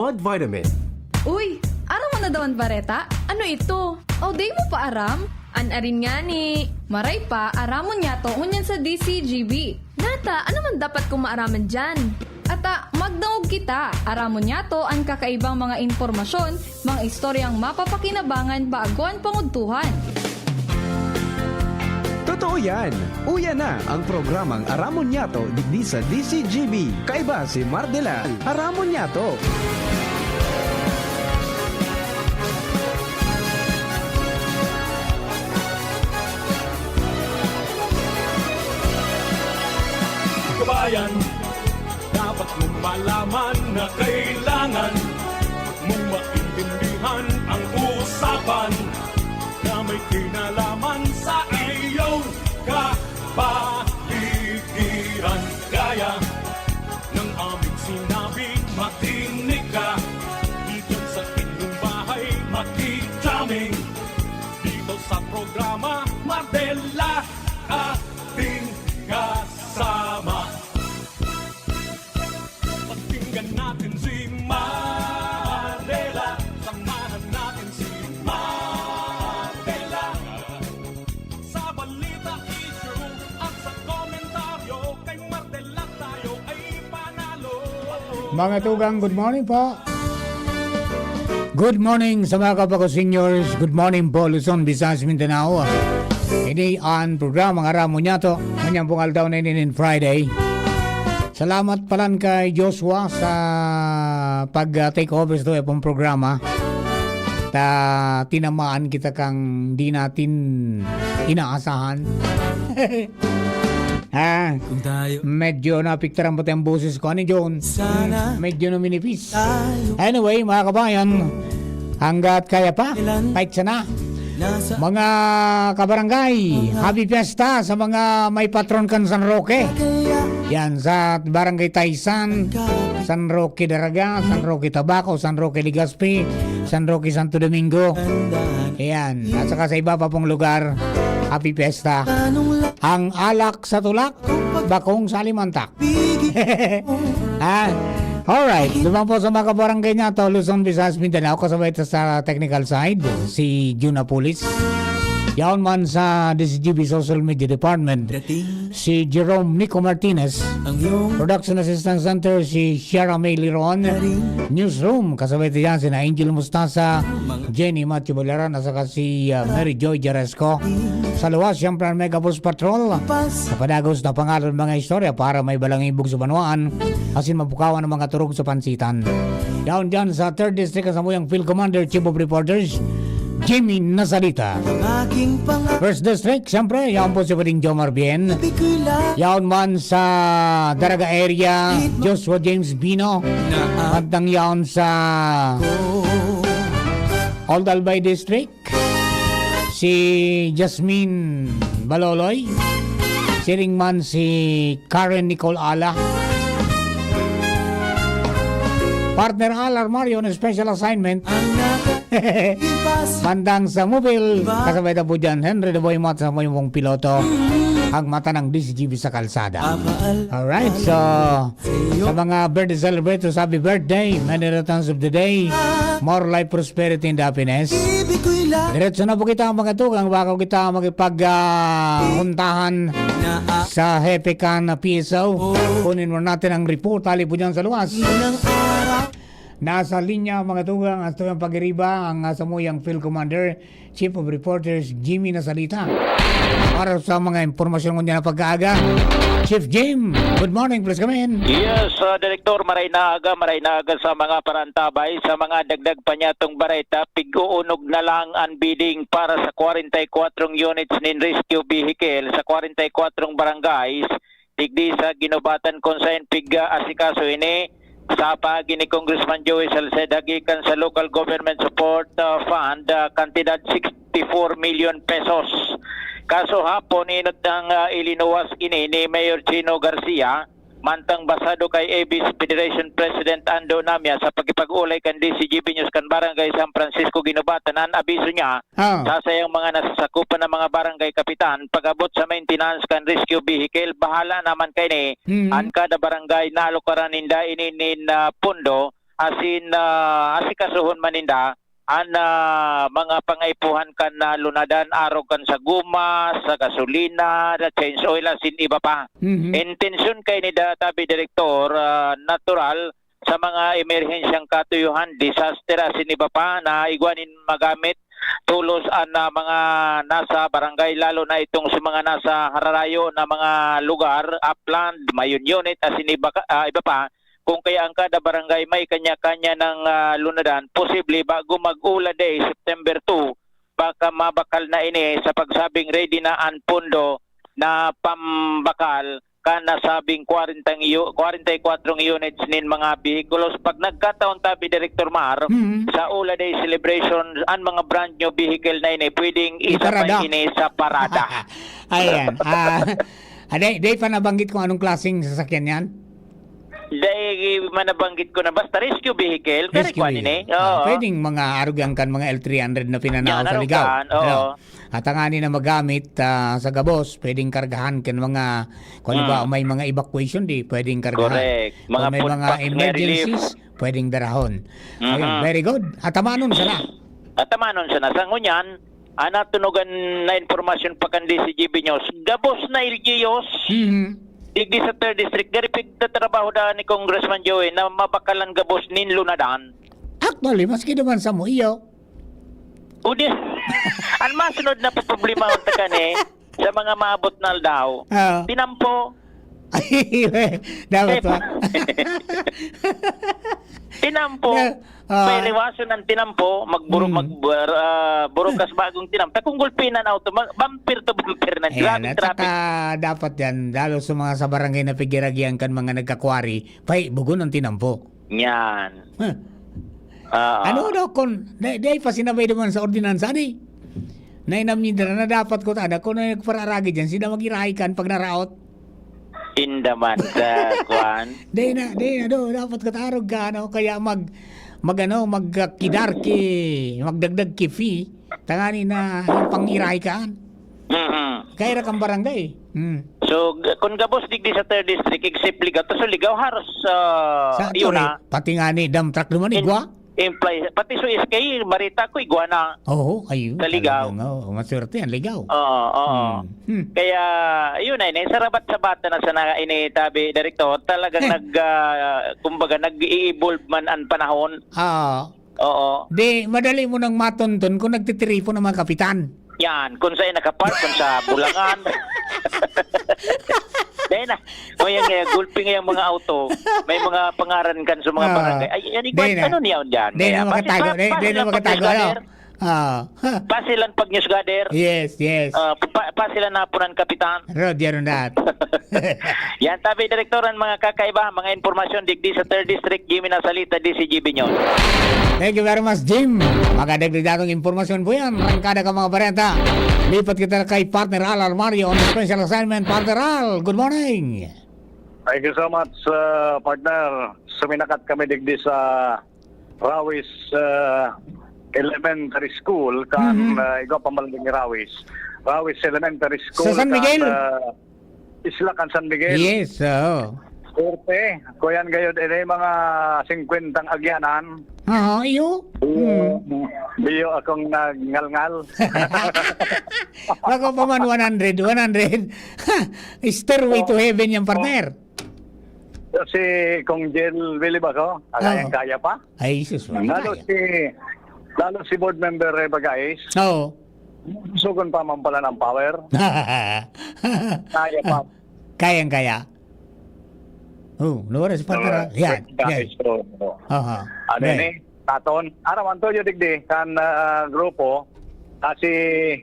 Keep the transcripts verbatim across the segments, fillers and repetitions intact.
Blood vitamin. Uy, aram mo na daw an bareta? Ano ito? O, di mo pa aram? An arin ngani. Maray pa, aramon niyato ngunyan sa D C G B. Nata, ano man dapat kong maaraman diyan? Ata, magdangog kita. Aramon niyato an kakaibang mga impormasyon, mga istoryang mapapakinabangan bago an pangudtuhan. Totoo yan! Uya na ang programang Aramon Niyato digdi sa D C G B. Kaiba si Mardela. Aramon Niyato. Kabayan, dapat mong malaman na kailangan mong maintindihan ang usapan na may kinalaman sa iyong kapaligiran. Gaya ng aming sinabi, makinig ka. Diyan sa inyong bahay, makijamming. Dito sa programa, Mardela, ating kasama. Pakinggan natin si Mardela. Samahan natin si Mardela. Sa balita, issue, at sa komentaryo, kay Mardela tayo ay panalo. Mga tugang, good morning po. Good morning sa mga kapwa ko seniors. Good morning po, Luzon, Visayas, Mindanao. Ini an programang Aramon Niyato. Nganyang pong aldaw na ini nin Friday. Salamat palan kay Joshua sa pag, ah, take over sa tuya pong programa. Ta, tinamaan kita kang di natin inaasahan. Ha? Kung tayo Medyo naapektaran pati ang boses ko. Ano, John? Sana Medyo naminipis. Tayo Anyway, mga kabayan, hanggat kaya pa, Kailan kahit sana. Nasa Mga kabarangay, happy fiesta sa mga may patron kan San Roque. Kaya Yan, sa Barangay Taysan, San Roque Daraga, San Roque Tabaco, San Roque Legazpi, San Roque Santo Domingo. Tandaan Yan, at saka sa iba pa pong lugar, happy fiesta. Anong la- Ang alak sa tulak, bakong sa alimantak. Bigyan mo Ah, alright. Duman po sa mga kabarangay niyato, Luzon, Visayas, Mindanao, kasabay ta sa technical side, si Jun Apulis. Yaon man sa D C G B Social Media Department, Dating si Jerome Nico Martinez. Ang iyong Production Assistance Center, si Shara May Liron. Dating Newsroom, kasabay ta yan, sina Angel Mustasa, Jenny Matthew Balaran, at saka si, ah, Mary Joy Jaresco. Sa luwas, siyempre, ang Mega Boss Patrol. Sa padagos na pangalan, mga istorya para may balangibog sa banwaan, asin mapukawan ang mga turog sa pansitan. Yaon dyan sa Third District, ang samuyang Field Commander, Chief of Reporters, Jimmy Nazarita. Ang aking pang- First District, siyempre, yaon po si Pwedeng Jomar Bien. Bigla Yaon man sa Daraga area, Joshua James Bino. Na At ang yaon sa ko Old Albay District, si Jasmine Baloloy. Siring man si Karen Nicole Ala. Partner Al Armario on special assignment. Ang nakaipas Bandang sa Mobile, Diba? kasabay na po dyan, Henry the Boy Mott sa may mong piloto. Ang mata ng D C G B sa kalsada. Apaal Alright, so, Sa mga birthday celebrators, happy birthday. Many returns of the day. More life, prosperity, and happiness. Diretso na po kita, mga tugang, bago kita makipag, ah, huntahan sa Hepe kan P S O. Kunin mo natin ang report, hali po dyan sa luwas. Nasa linya, mga tugang, hasta yung pag-iriba, ang, ah, samuyang Field Commander. Chief of Reporters, Jimmy Nasalita. Para sa mga impormasyon ngunyan na pagkaaga, Chief Jim, good morning, please come in. Yes, uh, Director, maray na aga, maray na aga sa mga parantabay. Sa mga dagdag pa niyatong bareta, pig-uunog na lang ang bidding para sa kwarenta y kwatro units nin rescue vehicle sa kwarenta y kwatro barangays digdi sa Guinobatan, kung saen pig-aasikaso ini sa paagi ni Congressman Joey Salceda gikan sa Local Government Support, ah, Fund, ah, kantidad sixty-four million pesos. Kaso hapon, inot nang, ah, ilinuwas ini ni Mayor Chino Garcia, mantang basado kay A B C Federation President Ando Namia sa pakipag-olay kan D C G B News kan Barangay San Francisco Guinobatan an abiso niya Ah. sa sayang mga nasasakupan na mga barangay kapitan, pag-abot sa maintenance kan rescue vehicle, bahala naman kaini Mm. an kada barangay na alukaran ninda ini nin, ah, pondo asin, ah, asikasuhon man ninda an, ah, mga pangaipuhan kan, ah, lunadan, arog kan sa goma, sa gasolina, sa change oil, asin iba pa. Mhm. Intensyon kay ni da-, tabi, Direktor, ah, natural sa mga emerhensyang katuyuhan, disaster, asin iba pa na igwa nin magamit tolos an, ah, mga nasa barangay, lalo na itong sa mga nasa hararayo na mga lugar, upland, mayong unit, asin iba ka, ah, iba pa. Kung kaya ang kada barangay may kanya-kanya ng, ah, lunadan, posible bago mag-Ula Day, September two, baka mabakal na ini sa pagsabing ready na an pondo na pambakal kan nasabing kwarenta yu-, kwarenta y kwatro units nin mga behikulos. Pag nagkataon tabi, Direktor Mar, Mm. sa Ula Day celebration, an mga brand new vehicle na ini, pwedeng isabay Iparada. ini sa parada. Ayan. Ah, ah, day, day pa nabanggit kung anong klaseng sasakyan yan? Day, manabanggit ko na, basta rescue vehicle, Rescue kare kwan vehicle. ini. Ah, Oo. pwedeng mga arog yan kan mga L three hundred na pinanaw Yan, sa arog Ligao. kan, oo. Ano? At ang ani na magamit, ah, sa gabos, pwedeng kargahan kan mga, kung halimbawa, Mm. may mga evacuation, di pwedeng kargahan. Correct. Kung Mga may food mga packs, may relief. emergencies, pwedeng darahon. Ayun, Mhm. very good. At tamanon sana. At tamanon sana. Sa ngunyan, ah, natunugan na impormasyon pa kan D C G B News. Gabos na L G Us, Mhm. digdi sa third district, gari pigtatrabaho daan ni Congressman Joey na mabakalan gabos nin lunadan. Actually, maski naman sa mo, iyo. O di, ang masunod na paproblemahon ta kani sa mga maabot na aldaw, Ah. tinampo. Ay, dapat Eh, ba? tinampo. Na, ah. May liwason ang tinampo, magburo-, Hmm. mag-, ah, burukas bagong tinampo. Kung gulpi na ang auto, mag-, bumper to bumper na. Ayan, Grabe at traffic. saka dapat yan, lalo sa mga sa barangay na pigiragian kan mga nagkakwari, pay, bugon ang tinampo. Yan. Huh. Ah. Ano daw kun, di, di pa sinabay naman sa ordinansa, di? Nainam niya na dapat ko tada, kung nagpararagi dyan, sila mag-irahay kan pag naraot. Indaman sa kwan. Di na, di na, do, dapat katarog ka, ano, kaya mag, mag, ano, magkidar ki, magdagdag ki fee, tangani na yung pang-irahay ka. Mhm. Kaya ra kang barangay. Hmm. So, g-, kung gabos digdi sa third district, except Ligao, to sa Ligao, haros, ah, Sa yun Tore, na. pati nga ni dump truck naman, In-, igwa? imply, pati sa S K, barita ko, igwa na. Oo, ayun. Sa Ligao. Talagang, oo, maswerte yan, Ligao. Oo, oo. Hmm. Hmm. Kaya, yun na yun, eh, sarabat-sabat na sana ini, tabi, Direktor, talagang Eh. nag, ah, kumbaga, nag-i-evolve man ang panahon. Ah. Oo. Di, madali mo nang matonton kung nagtitiripon ang mga kapitan. Yan, kung saan nakapark, kung sa Bulangan. Dahil na, o yan nga, gulpi nga yung mga auto, may mga pangaran kan sa mga Ah. barangay. Ay, yan, Di na. ano niya dyan? Di na Kaya, makatago, pasi-, pa-, di, di na pasilan makatago, ano? pag-newsgather. Ah. Pasilan pag-newsgather. Yes, yes. Ah, pa-, pasilan na po ng kapitan. Roger on that. Yan, tabi, Direktor, ang mga kakaiba, mga impormasyon, digdi sa third District, Jimmy Nasalita, D C G B News. Thank you very much, Jim. Magandang datong impormasyon po yan. Rangkada ka mga bareta. Lipat kita kay Partner Al Armario on special assignment. Partner Al, good morning. Thank you so much, uh, partner. Suminakat kami digdi sa Rawis, uh, Elementary School, kan, Mhm. uh, igwa pambaling ni Rawis. Rawis Elementary School, Sa San Miguel? kan, uh, Isla kan San Miguel. Yes, oo. Korte, kuyan gayod, eh, mga singkwentang agyanan. Oo, iyo. Iyo, Hmm. iyo akong nagngalngal. Bako pa man one hundred, one hundred. Stairway to Oh. heaven yan, partner. Si Kong Jel Willy ba ko? Ah, Ah. kayang-kaya pa? Ay, sus, Lalo kaya. si, lalo si Board Member Reba Gais. Oo. Sugon pa man pala ng power. Kaya pa. Kayang-kaya. Oh, nawala si partner, ah. Yan, Reba yan. Gais, oo. Aha. Ano Right. ni? Taton. Araw ang tuyo digdi kan, ah, grupo. Kasi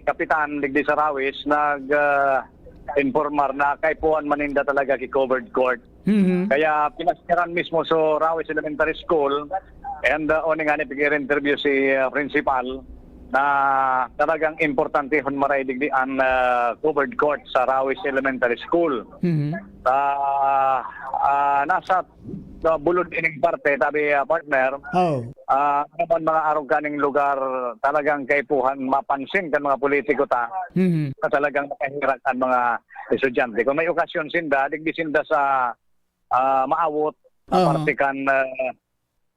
kapitan digdi sa Rawis nag, ah, informar na kaipuhan maninda talaga ki covered court. Mhm. Kaya pinasyaran mismo sa Rawis Elementary School, and, uh, oni nga ni pag-interview si, uh, principal na talagang importantehon maray digdi an, uh, covered court sa Rawis Elementary School. Mhm. Ah, ah, nasa, sa bulod ining parte, tabi, uh, partner, Oh. Ah, naman mga arog kaning lugar, talagang kaipuhan mapansin kan mga politiko ta, Mhm. na talagang makaherak an mga estudyante. Kung may okasyon sinda, digdi sinda sa, ah, maawot, sa Oo. parte kan, ah,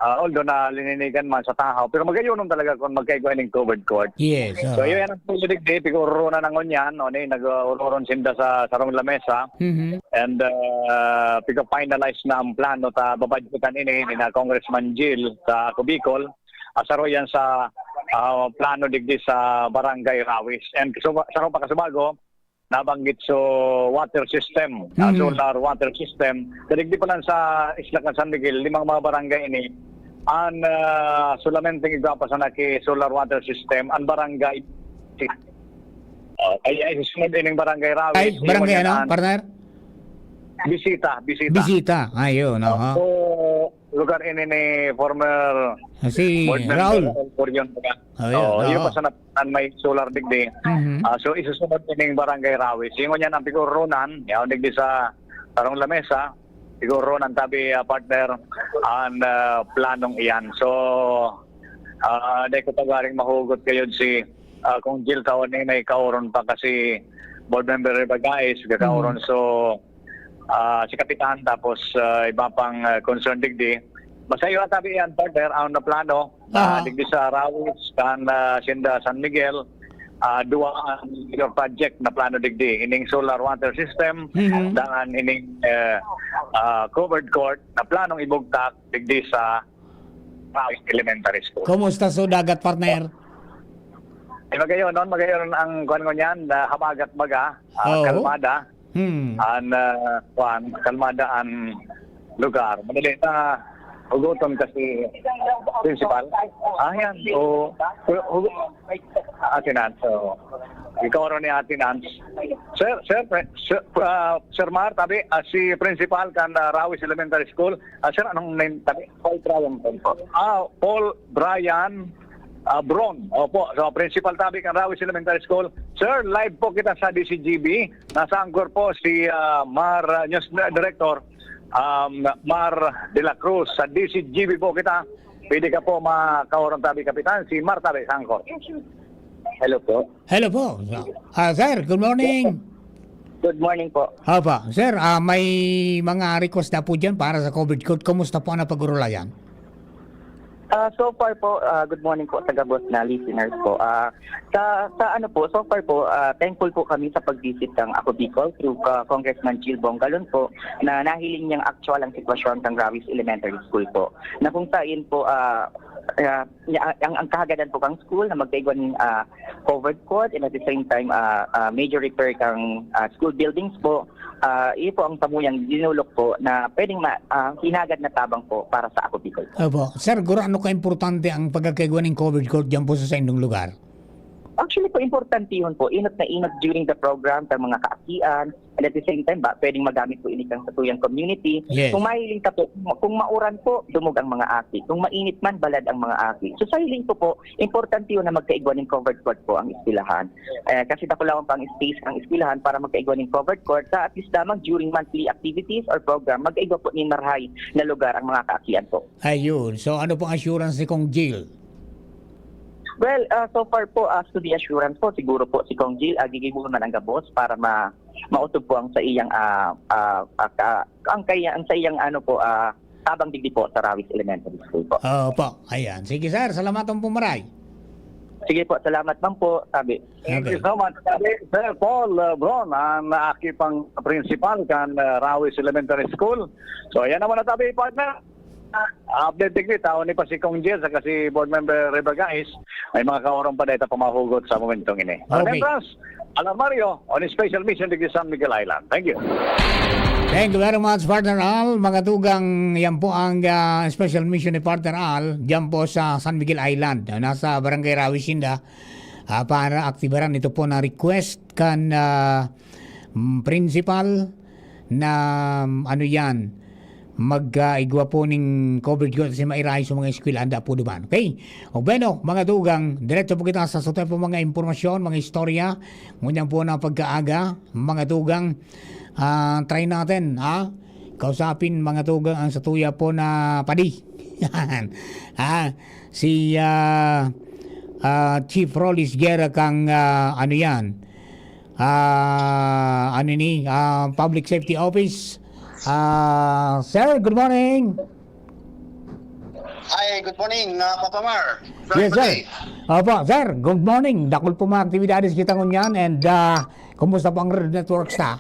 Ah, although na lininigan man sa tahaw, pero magayonon talaga kung magkaigwa ning covered court. Yes, So, oo. yun ang pwede digdi, pigururuna na ngunyan, no, ni, nag-ururon sinda sa sarong lamesa, Mhm. and, ah, piga-finalize na ang plano ta babadgetan ini ni na Congressman Jill sa Ako Bicol. Ah, saro yan sa, ah, plano digdi sa Barangay Rawis. And so, saro pa kasubago, nabanggit so water system, ah, Mhm. solar water system. Sa digdi pa lang sa Isla kan San Miguel, limang mga barangay ini. An, ah, solamente igwa pa sana ki solar water system, ang barangay. Ah, ay, ay, susunod ining barangay Rawis, Ay, yung barangay yan ano, an partner? Bisita, Bisita. Bisita. Ayun, aha. So, lugar ini ni former Ah, si Board member Raul. Raul Corion. Oh, yun. Oo, yun Oo. pa sana an may solar digdi. Mhm. Ah, so, isusunod ining Barangay Rawis. Yung ngunyan ang piguroronan, yaon digdi sa Tarong Lamesa, piguroronan tabi, ah, partner, ang, ah, planong iyan. So, ah, dai ko pagaring mahugot kayo si, ah, Kong Jill, taon ni may kauron pa kasi board member Ribagais, gakauron. Mhm. So, ah, si Kapitan, tapos, ah, iba pang, ah, concern digdi. Basta yun ang tabi yan, partner, ang naplano, ah, Aha. digdi sa Rawis, kan, ah, sinda San Miguel, ah, duwa ang major project na plano digdi. Ining solar water system, Mhm. dangan ining, eh, ah, covered court na planong ibugtak digdi sa Rawis Elementary School. Kumusta so dagat, partner? Eh, magayon, non? Magayon ang kuwan ko niyan, na habagat baga, ah, Oo. kalmada. Hmm. An, ah, kuwan, kalmada an lugar. Madali na hugoton kasi principal. Ah, yan. O, hu-, hu-, Ate Nance, so, ikaw ron ni Ate Nance. Sir, sir, pre-, sir, ah, Sir Mar, tabi, ah, si principal kan, ah, Rawis Elementary School. Ah, sir, anong name, tabi? Paul Brian Bron po. Ah, Paul Brian, ah, Bron. Opo, so principal tabi kan Rawis Elementary School. Sir, live po kita sa D C G B. Nasa anchor po si, ah, Mar, ah, News Director, um, Mar de la Cruz. Sa D C G B po kita. Pwede ka po makaurong tabi, Kapitan. Si Mar tabi sa anchor. Hello po. Hello po. Ah, sir, good morning. Good morning po. Opo. Sir, ah, may mga request na po dyan para sa covered court. Kumusta po ang napag-urulayan? Ah, so far po, ah, good morning po, taga-boss na listeners po. Ah, sa, sa ano po, so far po, ah, thankful po kami sa pag-visit ng Ako Bicol through, ah, Congressman Jill Bongalon po, na nahiling niyang actual ang sitwasyon ng Rawis Elementary School po. Na kung saan po, ah, ah, niya, ang, ang kahagadan po kang school na magkaigwa nin, ah, covered court, and at the same time, ah, ah, major repair kang, ah, school buildings po. Ah, iyo po ang samuyang dinulok po na pwedeng ma-, ah, hinagad na tabang po para sa Ako Bicol. Opo. Sir, guro, ano ka-importante ang pagkakaigwa nin covered court dyan po sa saindong lugar? Actually po, importante yun po. Inot na inot during the program sa mga kaakian. And at the same time, ba, pwedeng magamit po ini kang satuyang community. Yes. Kung mahiling ka po, kung, kung mauran po, dumog ang mga aki. Kung mainit man, balad ang mga aki. So, sa hiling ko po, importante yun na magkaigwa nin covered court po ang eskwelahan. Eh, kasi dakulawan pa ang space ng eskwelahan para magkaigwa nin covered court. Sa at least lamang during monthly activities or program, magkaigwa po nin marahay na lugar ang mga kaakian po. Ayun. So, ano pong assurance ni Kong Jill? Well, ah, so far po, as to the assurance po, siguro po si Kong Jill, ah, gigibo man ang gabos para ma-, maotob po ang sa iyang, ah, ah, ah, ka-, ang kaya, ang sa iyang ano po, ah, tabang digdi po sa Rawis Elementary School po. Opo, ayan. Sige, sir, salamatan po maray. Sige po, salamat man po, sabi. Thank you Okay. so much. Sabi, Sir Paul, uh, Bron, ang aki pang principal kan, uh, Rawis Elementary School. So, ayan naman ang tabi, partner. Update digdi, taon ni pa si Kong Jel, saka si Board Member Rebagais. May mga kaurong pa dahil pamahugot sa momentong ini. Okay. Remembrance, Alan Mario, on a special mission digdi San Miguel Island. Thank you. Thank you very much, Partner Al. Mga tugang, yan po ang, ah, special mission ni Partner Al, dyan po sa San Miguel Island. Nasa Barangay Rawis sinda, ah, para aktibaran ito po na request kan, ah, mm, principal na, mm, ano yan, mag, ah, igwa po ning covered court kasi mairahay sa mga eskwela, anda po duman. Okay? O bueno, mga tugang, diretso po kita sa sutay po mga impormasyon, mga istorya. Ngunyan po na pagkaaga, mga tugang, ah, try natin, ha? Kausapin, mga tugang, ang satuya po na padi. Yan. Ha? Si, ah, ah, Chief Rolly Siguera kang, ah, ano yan? Ah, ano ni? Ah, Public Safety Office. Ah, sir, good morning. Hi, good morning, ah, Papa Mar. Sir Yes, sir. Pati. Opo, sir. Good morning. Dakul po mga aktibidades kita ngunyan and ah, kumusta po ang road networks ta?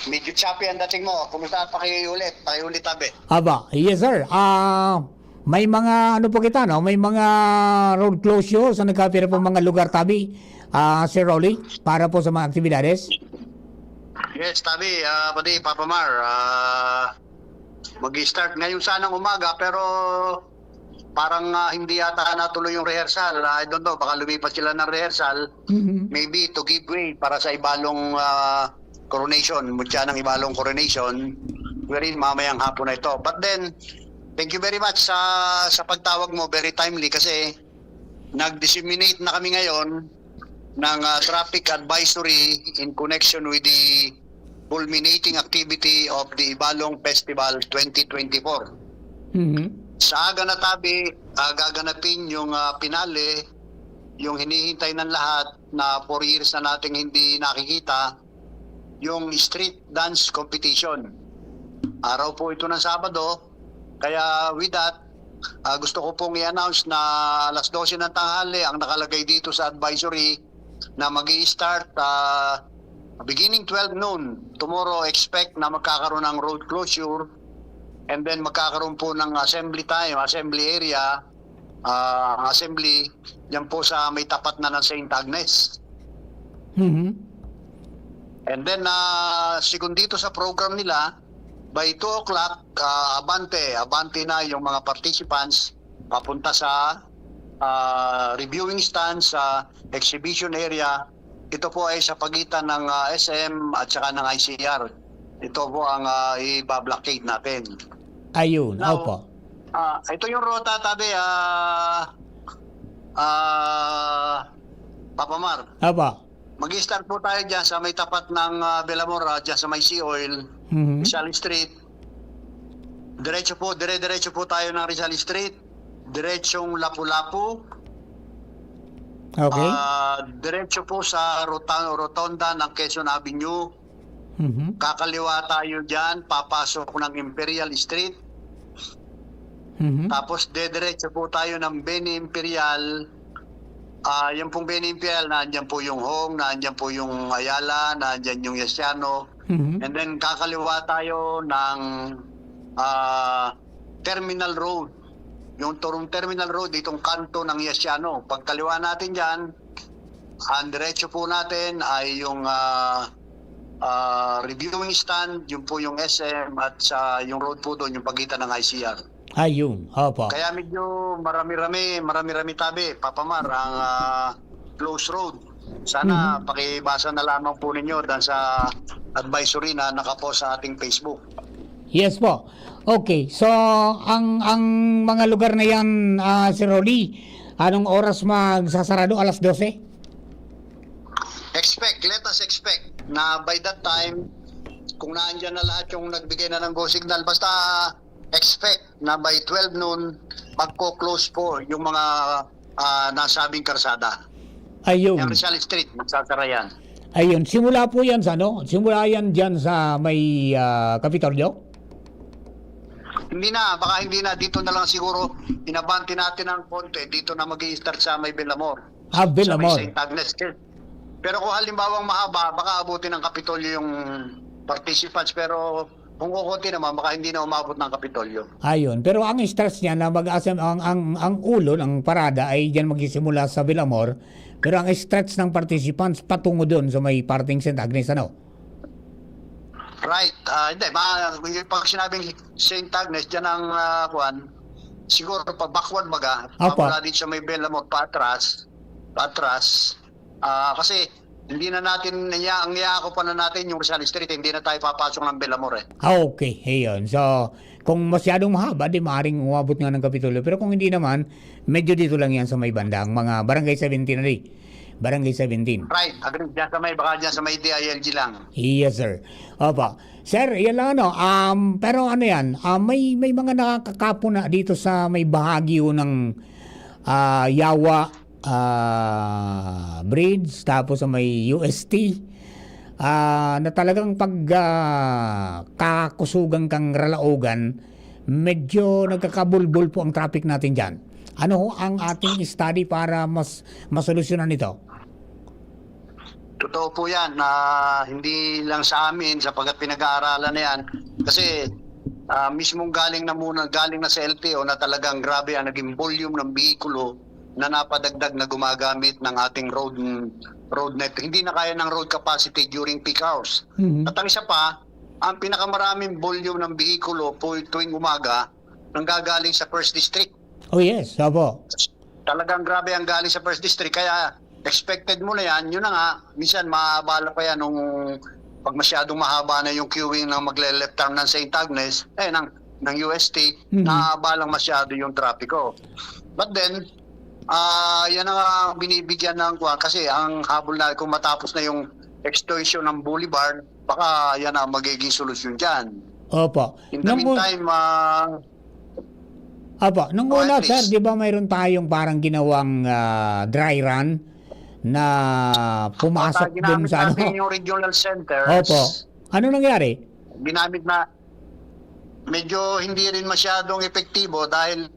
Medyo choppy ang dating mo. Kumusta? Pakiulit. Pakiulit, tabi. Aba, yes sir. Ah, may mga ano po kita, no? May mga road closure sa nagkapira po mga lugar tabi. Ah, Sir Rolly, para po sa mga aktibidades. Yes, tabi. Ah, pati Papa Mar. Ah, mag-start ngayon sanang umaga pero parang ah, hindi yata natuloy yung rehearsal. I don't know, baka lumipat sila ng rehearsal. Mhm. Maybe to give way para sa Ibalong ah, coronation, mutya ng Ibalong coronation, wherein mamayang hapon na ito. But then, thank you very much sa sa pagtawag mo, very timely kasi nag-disseminate na kami ngayon ng ah, traffic advisory in connection with the culminating activity of the Ibalong Festival twenty twenty-four. Mhm. Sa aga na tabi, ah, gaganapin yung ah, finale, yung hinihintay ng lahat na four years na nating hindi nakikita, yung street dance competition. Araw po ito ng Sabado, kaya with that, ah, gusto ko pong i-announce na alas dose ng tanghali ang nakalagay dito sa advisory na mag start ah, beginning twelve noon. Tomorrow, expect na magkakaroon ng road closure and then magkakaroon po ng assembly time, assembly area, ah, assembly, dyan po sa may tapat na ng Saint Agnes. Mhm. And then, ah, sigon dito sa program nila, by two o'clock, ah, abante, abante na yung mga participants papunta sa ah, reviewing stand sa exhibition area. Ito po ay sa pagitan ng ah, S M at saka ng I C R. Ito po ang ah, i-blockade natin. Ayun, Now, opo. Ah, ito yung rota, tabi, ah, ah, Papa Mar. Opo. Mag-start po tayo dyan sa may tapat ng ah, Belamor, ah, dyan sa may Sea Oil, Mhm. Rizal Street. Diretso po, dire-diretso po tayo ng Rizal Street. Diretsong Lapu-Lapu. Okay. Ah, diretso po sa rota- rotonda ng Quezon Avenue. Mhm. Kakaliwa tayo dyan, papasok ng Imperial Street. Mhm. Tapos dediretso po tayo ng Beni Imperial. Ah, yung pong Beni Imperial, nandyan po yung Hong, nandyan po yung Ayala, nandyan yung Yasiano. Mhm. And then kakaliwa tayo ng ah, Terminal Road. Yung turong Terminal Road, itong kanto ng Yasiano. Pagkaliwa natin dyan, ang diretso po natin ay yung ah, ah, reviewing stand, yun po yung S M at sa yung road po doon, yung pagitan ng I C R. Ayun, opo. Kaya medyo marami-rami, marami-rami tabi, Papa Mar, ang ah, close road. Sana Mhm. pakibasa na lamang po ninyo dan sa advisory na nakapost sa ating Facebook. Yes po. Okay, so ang ang mga lugar na yan, ah, Sir Rolly, anong oras magsasarado? Alas dose? Expect, let us expect na by that time, kung naandyan na lahat yung nagbigay na ng go signal, basta expect na by twelve noon, magko-close po yung mga ah, nasabing karsada. Ayun. Yung Rizal Street, magsasara yan. Ayun, simula po yan sa ano? Simula yan dyan sa may ah, Kapitolyo? Hindi na, baka hindi na. Dito na lang siguro, inabante natin ng konti. Dito na mag start sa may Belamor. Ah, Sa may Belamor. Saint Agnes. Pero kung halimbawang mahaba, baka abutin ng Kapitolyo yung participants. Pero kung kukunti naman, baka hindi na umabot ng Kapitolyo. Ayun. Pero ang stretch niya na mag ang, ang, ang ulo ng parada ay diyan magsisimula sa Belamor. Pero ang stretch ng participants patungo doon sa may parting Saint Agnes, ano? Right. Ah, hindi, ma, yung pag sinabing Saint Agnes, dyan ang ah, kuwan, siguro pa backward baga, Apo. Pamula dito sa may Belamor, paatras, paatras. Ah, kasi hindi na natin, iya- ang iaakupan na natin yung Rizal Street, hindi na tayo papasok ng Belamor eh. Ah, okay. Ayun. So, kung masyadong mahaba, di maaring umabot nga ng Kapitolyo. Pero kung hindi naman, medyo dito lang yan sa may banda, ang mga Barangay seventeen na di. Barangay seventeen. Right, agree. Diyan sa may, baka diyan sa may D I L G lang. Yes, sir. Opo. Sir, yan lang ano. Um, pero ano yan, ah, may, may mga nakakakapo na dito sa may bahagyo ng ah, Yawa ah, Bridge, tapos sa may U S T, ah, na talagang pag ah, kakusugan kang ralaogan, medyo nagkakabulbul po ang traffic natin diyan. Ano ho ang ating study para mas masolusyonan ito? Totoo po yan. Ah, hindi lang sa amin, sapagkat pinag-aaralan na yan. Kasi ah, mismong galing na muna, galing na sa L T O na talagang grabe ang naging volume ng bihikulo na napadagdag na gumagamit ng ating road road net. Hindi na kaya ng road capacity during peak hours. Mhm. At ang isa pa, ang pinakamaraming volume ng bihikulo po tuwing umaga nanggagaling sa First District. Oh yes, opo. Talagang grabe ang galing sa First District. Kaya expected mo na yan. Yun na nga, minsan maabala pa yan nung pag masyadong mahaba na yung queuing ng magle-left turn ng Saint Agnes, eh, ng, ng U S T, Mhm. naabalang masyado yung trapiko. But then, ah yan ang ah, binibigyan ng kuwan. Kasi ang habol na kung matapos na yung extension ng boulevard, baka yan ang magiging solusyon dyan. Opo. In the Nung un- meantime, ah, Opo, nung Go una, ahead, sir, please. Di ba mayroon tayong parang ginawang ah, dry run na pumasok Ah, dun ginamit sa ano? natin yung regional centers. Opo. Ano nangyari? Ginamit na, medyo hindi rin masyadong epektibo dahil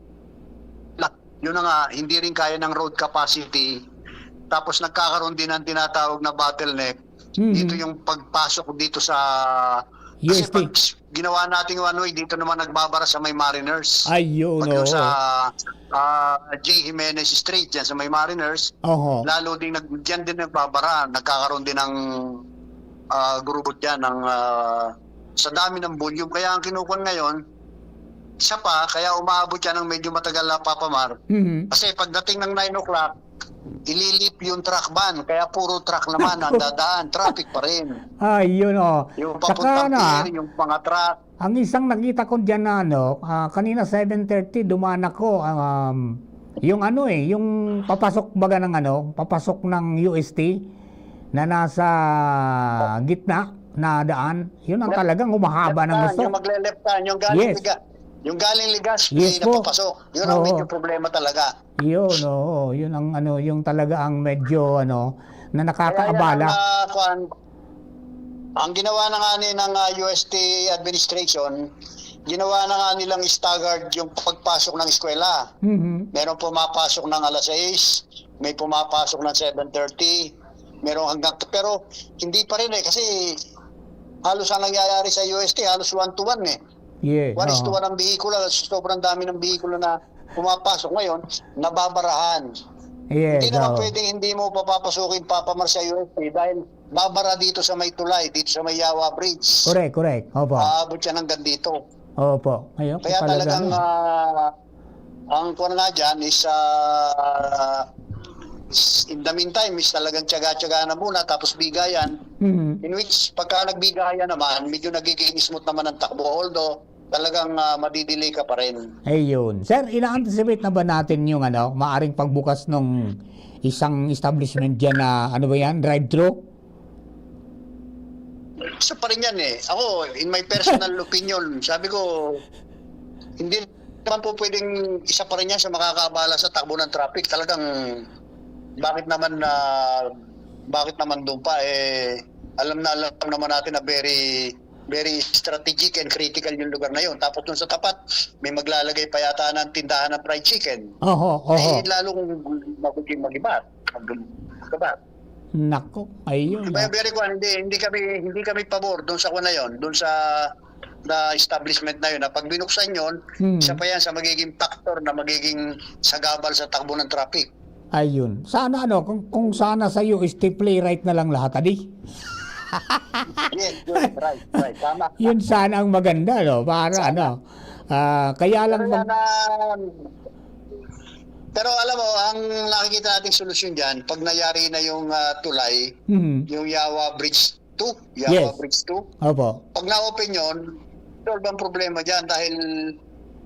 yun na nga, hindi rin kaya ng road capacity. Tapos nagkakaroon din ng tinatawag na bottleneck. Mhm. Dito yung pagpasok dito sa... U S Kasi T. Pag ginawa nating one way, dito naman nagbabara sa may Mariners. Ayun, Pag yung oo. sa ah, J. Jimenez Street, dyan sa may Mariners, Oho. lalo din nag, dyan din nagbabara. Nagkakaroon din ng ah, gurubot dyan ng, ah, sa dami ng volume. Kaya ang kinukuha ngayon, isa pa, kaya umaabot yan ng medyo matagal na, Papa Mar. Mhm. Kasi pagdating ng nine o'clock, ililip yung truck ban. Kaya puro truck naman ang dadaan. Traffic pa rin. Ayun, oh. Yung Saka papuntang ano, ah, pier, yung mga truck. Ang isang nakita ko diyan na ano, ah, kanina seven thirty dumaan ako, um, yung ano eh, yung papasok baga ng ano, papasok ng U S T na nasa gitna na daan, yun ang Left, talagang humahaba ng left turn, gusto. Yung magle-left turn, yung galing Yes. Liga-, yung galing Legazpi Yes na po. papasok. Yun ang Oo. Medyo problema talaga. Yun, oo, yun ang ano, yung talaga ang medyo ano, na Kaya yan nakakaabala. Ang, ah, kuwan, ang ginawa na nga ni ng ah, U S T administration, ginawa na nga nilang staggered yung pagpasok ng eskwela. Mhm. Meron pumapasok ng alas sais, may pumapasok ng seven thirty, meron hanggang, pero hindi pa rin eh, kasi halos ang nangyayari sa U S T, halos one to one eh. Yeah. One is to Oo. One ang bihikulo, sobrang dami ng bihikulo na pumapasok ngayon, nababarahan. Yes, Hindi naman oo. Pwedeng hindi mo papapasukin, Papa Mar, sa U S T dahil babara dito sa may tulay, dito sa may Yawa Bridge. Correct, correct. Opo. Aabot siya hanggang dito. Opo. Ayun, Kaya talaga, talagang ano. ah, ang kuwan nga dyan is ah, in the meantime is talagang tiyaga-tiyaga na muna tapos bigayan. Mhm. In which, pagka nagbigayan naman, medyo nagiging smooth naman ang takbo. Although, talagang ah, madidelay ka pa rin. Ayun. Sir, ina-anticipate na ba natin yung ano, maaring pagbukas nung isang establishment diyan na, ano ba yan, drive-thru? Isa pa rin yan eh. Ako, in my personal opinion, sabi ko, hindi naman po pwedeng isa pa rin yan sa makakabala sa takbo ng traffic. Talagang, bakit naman na, bakit naman doon pa eh, alam na alam naman natin na very, very strategic and critical yung lugar na yun. Tapos doon sa tapat, may maglalagay pa yata ng tindahan ng fried chicken. Oho, oho. Eh, lalong magiging magibat. Mag-, magibat. Nako, ayun. Kaya Ah. very kuwan, hindi, hindi kami, hindi kami pabor doon sa kuwan na yun, doon sa, na establishment na yun. Na pag binuksan yun, Hmm. isa pa yan sa magiging factor na magiging sagabal sa takbo ng traffic. Ayun. Sana ano, kung, kung sana sa U S T playwright na lang lahat, adi? Yes, good, right, right, tama. Yun sana ang maganda, no? Para Sana. Ano, ah, kaya lang Pero, mag- yan, ah, pero alam mo, ang nakikita nating solusyon dyan, pag nayari na yung ah, tulay, Mhm. yung Yawa Bridge two, Yawa Yes. Bridge two, Opo. pag na-open yun, solve ang problema dyan dahil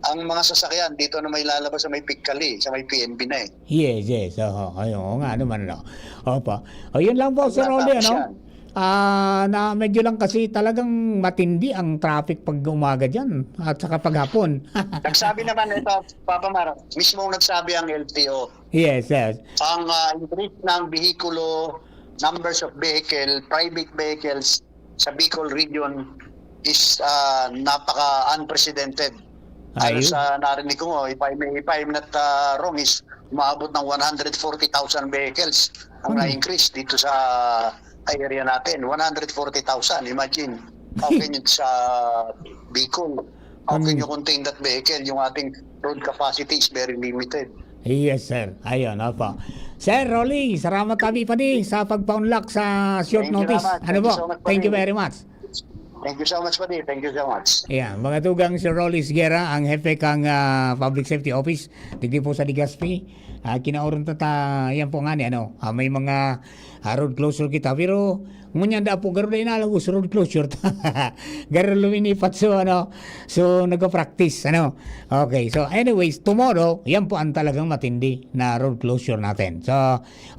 ang mga sasakyan dito na may lalabas sa may Picali, sa may P N B na eh. Yes, yes. Oo, ay, oo nga naman, no? Opo. O, yun lang po, Sir Wala, Rolly, tapos ano? yan. Ah, na medyo lang kasi talagang matindi ang traffic pag umaga diyan at saka paghapon. Nagsabi naman ito, Papa Mar, mismo nagsabi ang L T O. Yes, yes. Ang ah, increase ng vehicle, numbers of vehicle, private vehicles sa Bicol region is ah, napaka-unprecedented. Ayon Ayun. sa narinig ko, if I may, if I'm not uh, wrong, is umaabot ng one hundred forty thousand vehicles ang Hmm. na-increase dito sa area natin. One hundred forty thousand, imagine. How can you sa Bicol? How can Hmm. you contain that vehicle? Yung ating road capacity is very limited. Yes, sir. Ayun, opo. Sir Rolly, salamat tabi pa ni sa pagpaunlak sa short Thank you notice. naman. Ano Thank po? you so much, Thank you Padi. very much. Thank you so much, Padi. Thank you so much. Ayan, mga tugang si Rolly Siguera, ang hepe kang ah, Public Safety Office, digdi po sa Legazpi. Ah, kinaoron ta, ta, yan po nga ni, ano, ah, may mga ah, road closure kita. Pero, ngunyan da po, garo da inalagos road closure ta. Garo luminipat so, ano, so nagpa-practice, ano. Okay, so anyways, tomorrow, yan po ang talagang matindi na road closure natin. So,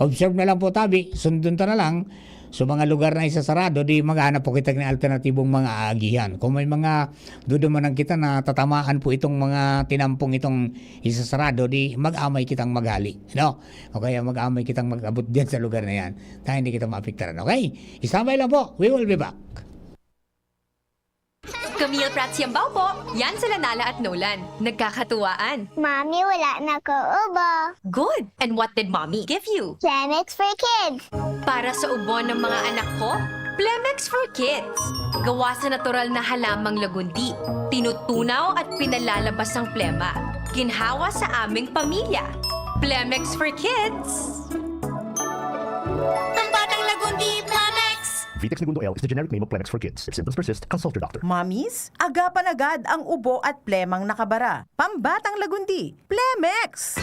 observe na lang po tabi, sundon ta na lang. So, mga lugar na isasarado, di maghanap po kita ng alternatibong mga aagihan. Kung may mga dudumanan kita na tatamaan po itong mga tinampong itong isasarado, di mag-amay kitang maghali, no? O kaya mag-amay kitang mag-abot diyan sa lugar na yan. Tayo hindi kita maapektaran, okay? Isabay lang po. We will be back. Camille Prats Yambao po. Yan sila Nala at Nolan. Nagkakatuwaan. Mami, wala na ko ubo. Good! And what did Mommy give you? Plemex for kids. Para sa ubo ng mga anak ko, Plemex for Kids. Gawa sa natural na halamang lagundi. Tinutunaw at pinalalabas ang plema. Ginhawa sa aming pamilya. Plemex for Kids! Ang batang lagundi, Plemex! Vitex Negundo L is the generic name of Plemex for kids. If symptoms persist, consult your doctor. Mamis, agapan agad ang ubo at plemang nakabara. Pambatang lagundi, Plemex!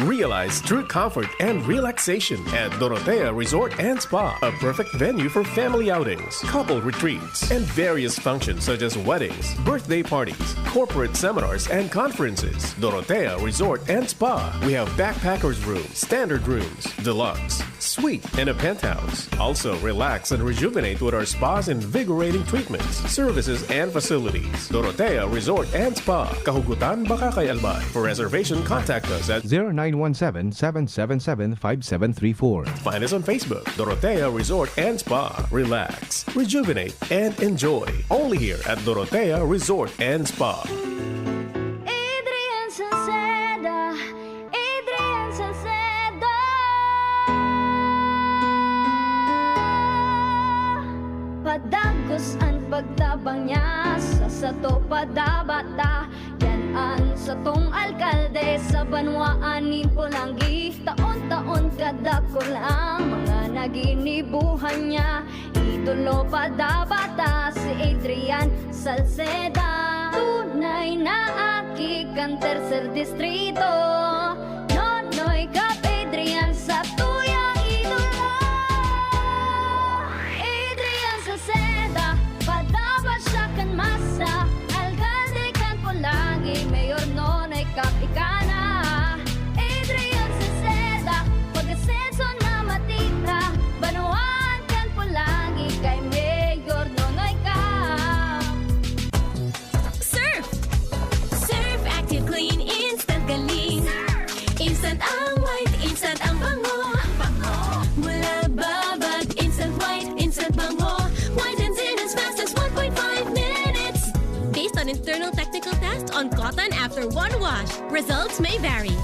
Realize true comfort and relaxation at Dorotea Resort and Spa, a perfect venue for family outings, couple retreats, and various functions such as weddings, birthday parties, corporate seminars, and conferences. Dorotea Resort and Spa. We have backpackers room, standard rooms, deluxe, suite, and a penthouse. Also, relax and rejuvenate with our spa's invigorating treatments, services, and facilities. Dorotea Resort and Spa, Kahugutan, Bacacay, Albay. For reservation, contact us at zero nine one seven, seven seven seven, five seven three four. Find us on Facebook, Dorotea Resort and Spa. Relax, rejuvenate, and enjoy. Only here at Dorotea Resort and Spa. Adrian Salceda, Adrian Salceda. Padagos an pagtabang niya sa sato padabata. Yan an satong alkalde sa banwaan nin Polangui. Taon-taon kadakul ang mga naginibuhan niya. Idolo padabata si Adrian Salceda. Tunay na aki kan tercer distrito. Nonoy Cap Adrian sa tuyang idolo. Adrian Salceda, padaba siya kan masa. Alkalde kan Polangui, Mayor Nonoy Cap ika na. Adrian Salceda, pag-asenso na matira. Banwaan kan Polangui kay Mayor Nonoy Cap. Surf! Surf Active Clean Instant Galing. Instant ang white, instant ang bango. Mula babad, instant white, instant bango. Whitens in as fast as one point five minutes. Based on internal technical test on cotton after one wash. Results may vary.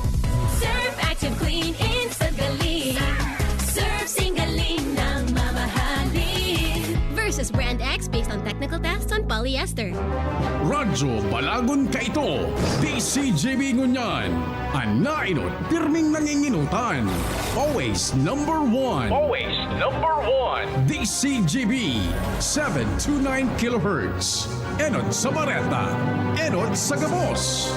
Surf Active Clean Instant Galing. Surf sing galing ng mamahalin. Versus Brand X based on technical tests on polyester. Radyo Balagon kaito, D C G B ngunyan. An naenot, pirming nanginginutan. Always number one. Always number one. D C G B, seven two nine kilohertz. Enot sa bareta, enot sa gabos.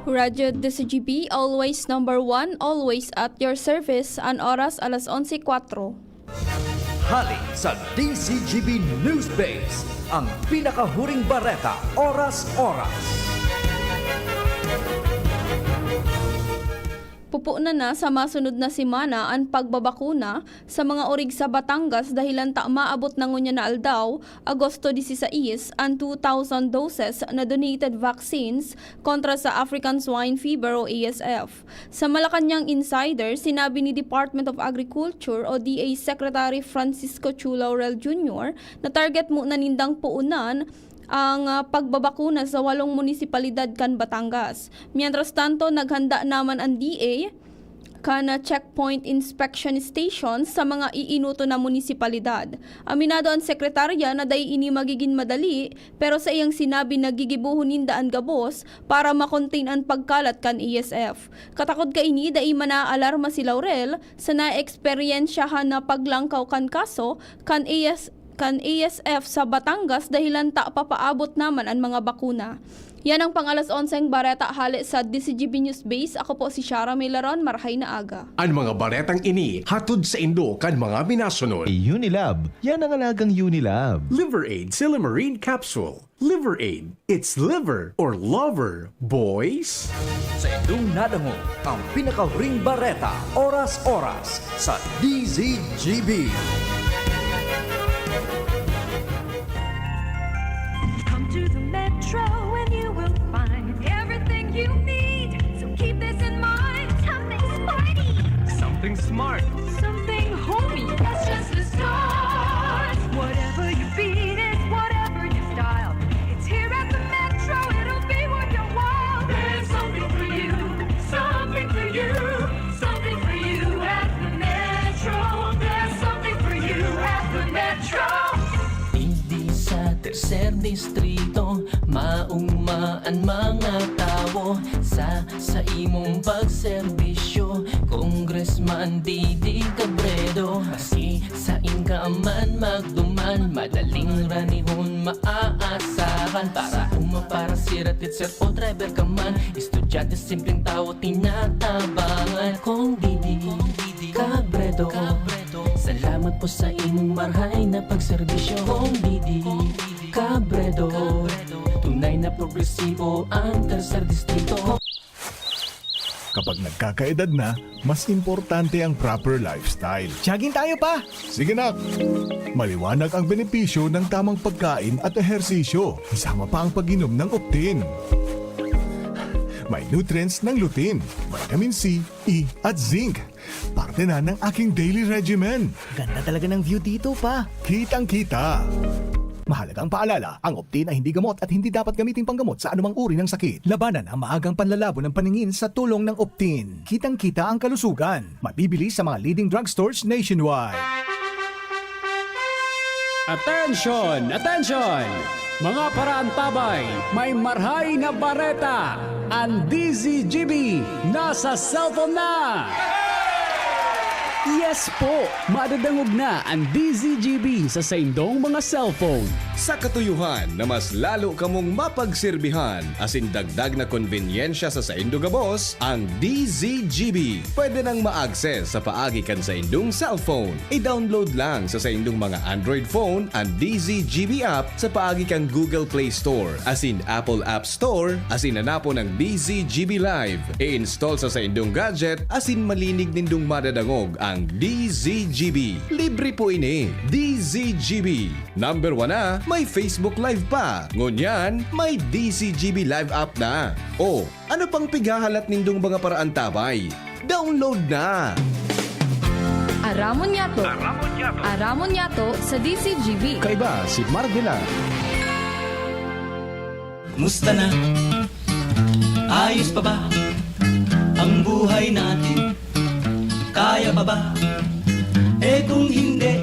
Radyo D C G B, always number one, always at your service. An oras, alas onse kwatro. Hali sa D C G B News Base, ang pinakahuring bareta, oras-oras. Pupunan na sa masunod na semana an pagbabakuna sa mga orig sa Batangas dahilan ta maabot na ngunyan na aldaw, Agosto disisais, an two thousand doses na donated vaccines kontra sa African Swine Fever o A S F. Sa Malacañang Insider, sinabi ni Department of Agriculture o D A Secretary Francisco Chu Laurel Junior na target mo na nindang puunan ang, ah, pagbabakuna sa walong munisipalidad kan Batangas. Mientras tanto, naghanda naman ang D A kan, ah, checkpoint inspection station sa mga iinoto na munisipalidad. Aminado ang sekretarya na dai ini magigin madali, pero sa iyang sinabi na gigibohon ninda an gabos para ma-contain an pagkalat kan A S F. Katakod kaini, dai man naaalarma si Laurel sa naeksperyensyahan na paglangkaw kan kaso kan A S kan A S F sa Batangas dahilan ta papaabot naman an mga bakuna. Yan ang pang-alas onseng bareta hale sa D Z G B News Base. Ako po si Shara Milaron. Marahay na aga. An mga baretang ini hatod saindo kan mga minasunod. Unilab. Yan ang alagang Unilab. Liver Aid Silymarin Capsule. Liver Aid. It's liver or lover, boys. Sa indong nadangog ang pinakahuring bareta, oras-oras, sa D Z G B. Come to the Metro and you will find everything you need. So keep this in mind. Something sporty. Something smart. Something homey. That's just the start. Whatever your beat is, whatever your style, it's here at the Metro. It'll be worth your while. There's something for you. Something for you. Something for you at the Metro. There's something for you at the Metro. Digdi sa tercer distrito, mauma an mga tawo sa, sa imong pagserbisyo, Congressman Didi Cabredo. Maski sain ka man magduman, madaling ranihon maaasahan. Para uma, para sira, teacher o driver ka man, estudyante, simpleng tawo, tinatabangan. Kong Didi Cabredo, salamat po sa imong marhay na pagserbisyo. Kong Didi Cabredo, tunay na progresibo ang Tercer Distrito. Kapag nagkakaedad na, mas importante ang proper lifestyle. Jogging tayo, Pa! Sige, nak! Maliwanag ang benepisyo ng tamang pagkain at ehersisyo, kasama pa ang pag-inom ng Optin. May nutrients ng lutein, vitamin C, E, at zinc. Parte na ng aking daily regimen. Ganda talaga ng view dito, Pa. Kitang-kita. Mahalagang paalala, ang Optin ay hindi gamot at hindi dapat gamiting panggamot sa anumang uri ng sakit. Labanan ang maagang panlalabo ng paningin sa tulong ng Optin. Kitang-kita ang kalusugan. Mabibili sa mga leading drugstores nationwide. Attention! Attention! Mga paraantabay, may marhay na bareta! An D Z G B nasa cellphone na! Yes po! Madadangog na an D Z G B sa saindong mga cellphone. Sa katuyohan na mas lalo kamong mapagserbihan asin dagdag na konbenyensya sa saindo gabos, ang D Z G B pwede nang ma-access sa paagi kan saindong cellphone. I-download lang sa saindong mga Android phone an D Z G B app sa paagi kan Google Play Store asin Apple App Store asin hanapon ang D Z G B Live. I-install sa saindong gadget asin malinig nindong madadangog ang D Z G B. Libre po ini. D Z G B. Number one na, may Facebook Live pa. Ngunyan, may D Z G B Live app na. O, ano pang pighahalat nindong mga paraantabay? Download na! Aramon yato. Aramon yato. Aramon yato sa D Z G B. Kaiba si Marvela. Musta na? Ayos pa ba ang buhay natin? Kaya pa ba? Eh, kung hindi,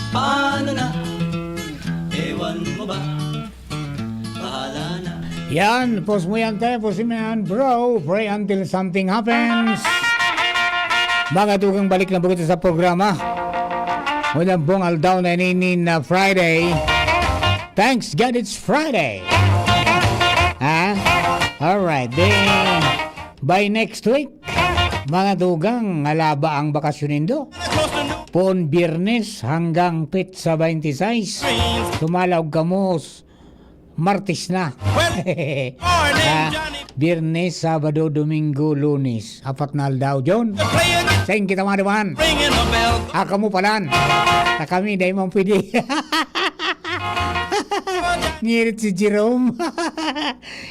paano na? Ewan mo ba? Bahala na. Yan, pause mo yan, te. Pause mo yan, bro. Pray until something happens. Mga dugang, balik na po kita sa programa. Ngunyan pong aldaw na ini na Friday. Thanks God it's Friday. Ha? Alright. Then, by next week, mga dugang, halaba ang bakasyon nindo. Poon Biyernes hanggang petsa twenty-six. Tumalaog kamo s-, Martes na. Morning, Ah, Johnny. Biyernes, Sabado, Domingo, Lunes. Apat na aldaw, John. Playing, Saan kita maduman? Ringing the bell. Ah, kamo palan. Ah, kami, dahil man pwede. Ngirit si Jerome.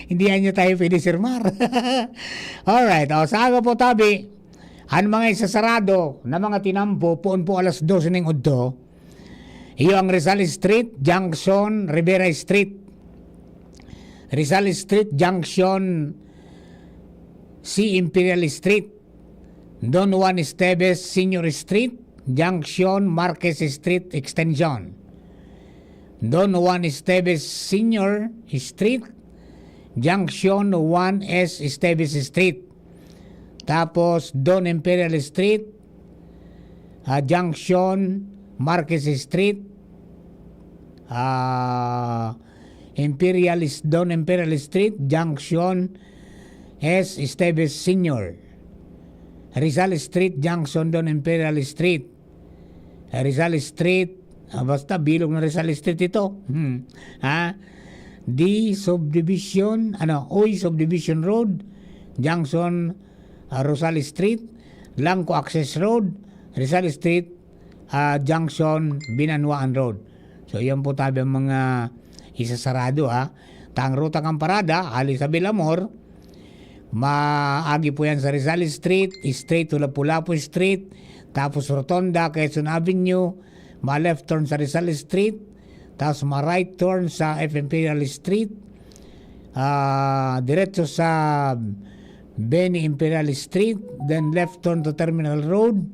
Hindi niya tayo pwede, Sir Mar. Alright. O, sa aga po, tabi, ang mga isasarado na mga tinampo, poon po alas dose ning udto, Iyo ang Rizal Street, Junction Rivera Street. Rizal Street, Junction C Imperial Street. Don Juan Esteves Senior Street, Junction Marquez Street Extension. Don Juan Esteves Senior Street, Junction Juan S Esteves Street. Tapos Don Imperial Street, ah, Junction Marquez Street, ah, Imperial Is-, Don Imperial Street, Junction S Esteves Senior. Rizal Street, Junction Don Imperial Street. Rizal Street, ah, basta bilog na Rizal Street ito. Hmm. Ha? D Subdivision, ano, Uy Subdivision Road, Junction, ah, Rosales Street, Langco Access Road, Rizal Street, ah, Junction, Binanwaan Road. So, yan po tabi ang mga isasarado, ha. Tang ruta kan parada, hali sa Bilamor, maagi po yan sa Rizal Street, straight to Lapu-Lapu Street, tapos Rotonda, Quezon Avenue, ma-left turn sa Rizal Street, tapos ma-right turn sa F Imperial Street, ah, diretso sa Beni Imperial Street, then left turn to Terminal Road,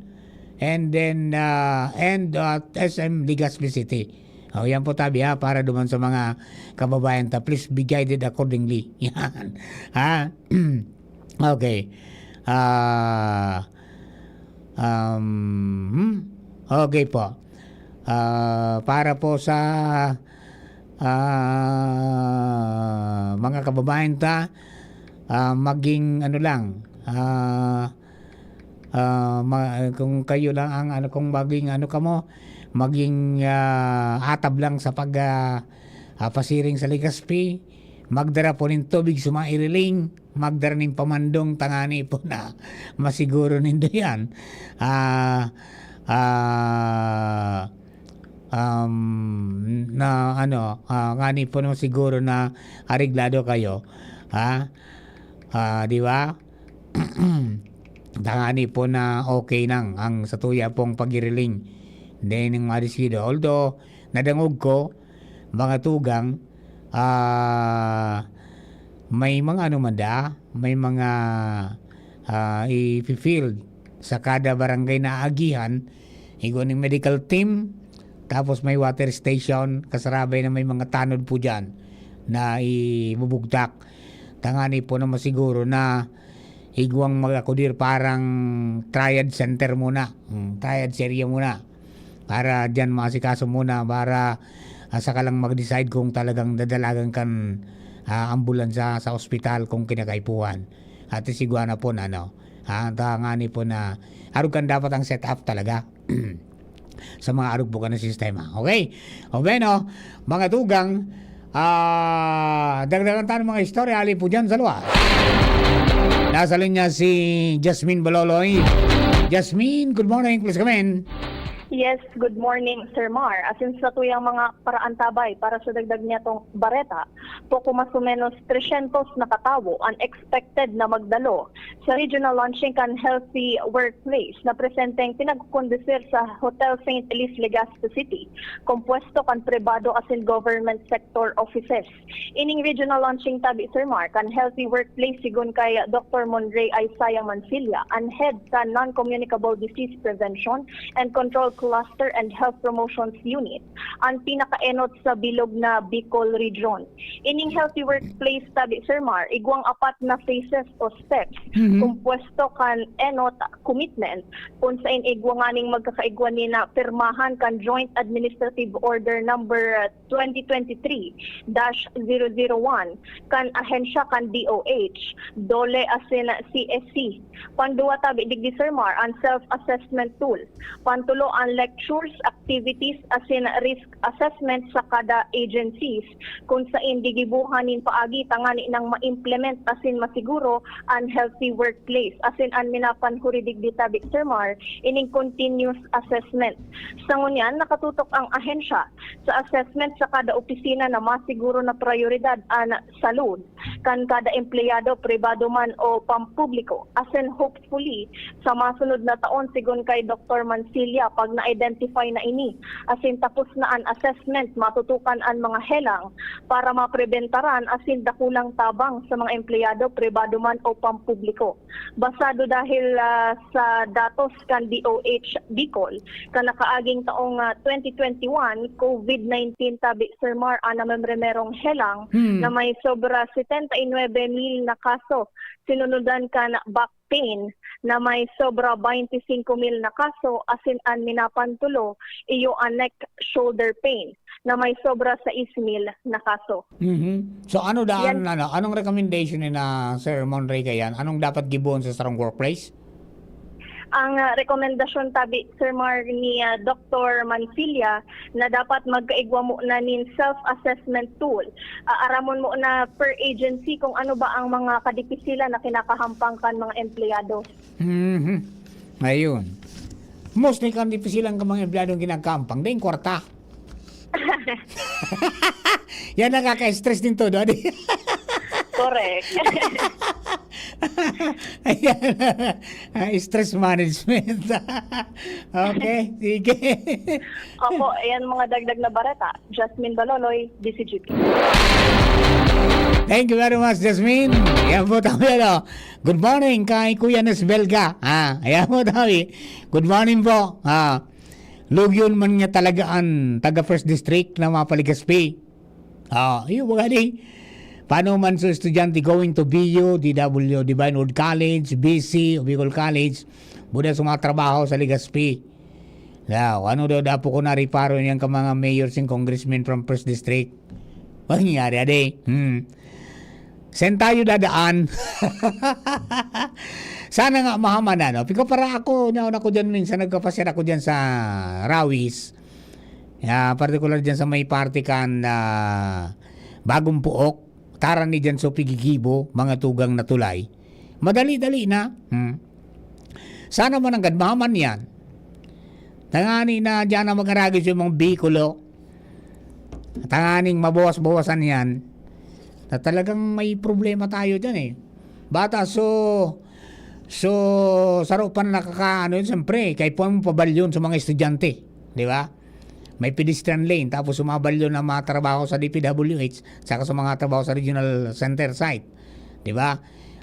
and then, ah, end at S M Legazpi City. O, yan po tabi ha, para duman sa mga kababayan ta, please be guided accordingly. Yan. Ha? Okay. Ah, um, hmm? Okay po. Ah, para po sa, ah, mga kababayan ta, ah, maging ano lang, ah, ah, ma-, kung kayo lang ang ano, kung maging ano kamo, maging, ah, atab lang sa pag, ah, ah, pasiring sa Legazpi, magdara po nin tubig sa mga iriling, magdara nin pamandong tangani po na masiguro nindo yan. Ah, ah, um, na ano, ah, ngani po nung siguro na areglado kayo. Ha? Ah, di ba? Tangani po na okay nang ang satuya pong pagiriling. Then, yung mga desido. Although, nadangog ko, mga tugang, ah, may mga ano man da, may mga, ah, ifi-field sa kada barangay na agihan, igwa ning medical team, tapos may water station, kasarabay na may mga tanod po dyan na ibubugtak. Tangani po na masiguro na igwang mag-akudir parang triad center muna. Hmm, triad area muna. Para diyan maasikaso muna para, ah, saka lang mag-decide kung talagang dadalagan kan, ah, ambulansya sa ospital kung kinakaipuhan. At isigwa na po na, ano, ah, tangani po na arog kan dapat ang setup talaga sa mga arog po kan sistema. Okay? O bueno, mga tugang, ah, dagdagan tayo ng mga istorya, ali po dyan sa luwas. Nasa linya si Jasmine Baloloy. Jasmine, good morning. Please come in. Yes, good morning, Sir Mar. Asin sa tuyang mga paraantabay para sa dagdag niya tong bareta, poko mas o menos tresyentos na katawo an expected na magdalo sa regional launching kan Healthy Workplace na presenteng pinagkukondusir sa Hotel Saint Elise, Legazpi City, kompuesto kan pribado asin government sector offices. Ining regional launching tabi, Sir Mark, kan Healthy Workplace, sigon kay Doktor Monray Isaiah Mansilla, an head kan Non-Communicable Disease Prevention and Control Cluster and Health Promotions Unit, an pinakaenot sa bilog na Bicol Region. Ining Healthy Workplace tabi, Sir Mar, igwang apat na phases o steps, Mhm. kompuesto kan enot commitment, kun sain igwa nganing magkakaigwa ni na pirmahan kan Joint Administrative Order number twenty twenty-three dash zero zero one kan ahensya kan D O H, DOLE asin C S C. Panduwa tabi digdi, Sir Mar, an self-assessment tool. Pantulo, an lectures, activities asin risk assessment sa kada agencies, kun sain gigibohan nin paagi tangani nang ma-implement asin masiguro an healthy workplace asin an minapanhuri digdi tabi, Sir Mar, ining continuous assessment. Sa ngunyan, nakatutok ang ahensya sa assessment sa kada opisina na masiguro na prayoridad an salud kan kada empleyado, pribado man o pampubliko. Asin hopefully, sa masunod na taon, sigon kay Doktor Mansilla, pag na-identify na ini, asin tapos na an assessment, matutukan an mga helang para mapribentaran asin dakulang tabang sa mga empleyado, pribado man o pampubliko. Basado dahil, ah, sa datos kan D O H Bicol, kan nakaaging taong, ah, twenty twenty-one, COVID nineteen tabi, Sir Mar, anam na primerong helang Hmm. na may sobra setenta y nuebe mil na kaso, sinunodan kan back pain na may sobra baynte singko mil na kaso, asin an minapantulo iyo an neck shoulder pain na may sobra sais mil na kaso. Mhm. So, ano daan, Yan. ano, anong recommendation ni na Sir Monray kayan? Anong dapat gibohon sa sarong workplace? Ang, ah, rekomendasyon tabi, Sir Mar, ni, ah, Doktor Mansilla na dapat magkaigwa mo na nin self-assessment tool. Ah, aramon mo na per agency kung ano ba ang mga kadipisilan na kinakahampang kan mga empleyado. Mhm. Ayun. Mostly kan dipisilan kan mga empleyado ang kinakahampang, dahil kwarta. Yan nakaka-stress din todo, di? Correct. Ayan. Ah, stress management. Okay, sige. Opo, ayan mga dagdag na bareta. Jasmine Baloloy, D C G P. Thank you very much, Jasmine. Yan po tayo, ano. Good morning kay Kuya Nes Belga. Ah, ayan po tayo. Good morning po. Ah, lugyon man nga talaga an taga First District na mapaligaspi. Ah, iyo, baga di. Paano man sa estudyante going to B U, D W, Divine Wood College, B C, o Bicol College, buda sa mga trabaho sa Legazpi. Now, ano daw dapo ko nariparo niyan ka mga mayor sing congressman from First District? Mangyayari, ade. Hmm. Saan tayo dadaan? Sana nga mahaman na, no? Pika para ako, naon ako dyan minsan, nagkapasyal ako dyan sa Rawis. Ah, partikular diyan sa may parte kan, ah, Bagong Puok, taran ni diyan sa Pigigibo, mga tugang na tulay. Madali-dali na. Hmm. Sana man ang gadmaman yan. Tangani na diyan na mag-aragis yung mga Bicolo. Tanganing mabawas-bawasan yan. Na talagang may problema tayo diyan eh. Bata, so, so, saro pa na nakakaano yun, siyempre, kay puwan mo pabalyon sa mga estudyante, di ba? May pedestrian lane, tapos sumabalyon ang mga trabaho sa D P W H, saka sa mga trabaho sa regional center site, di ba?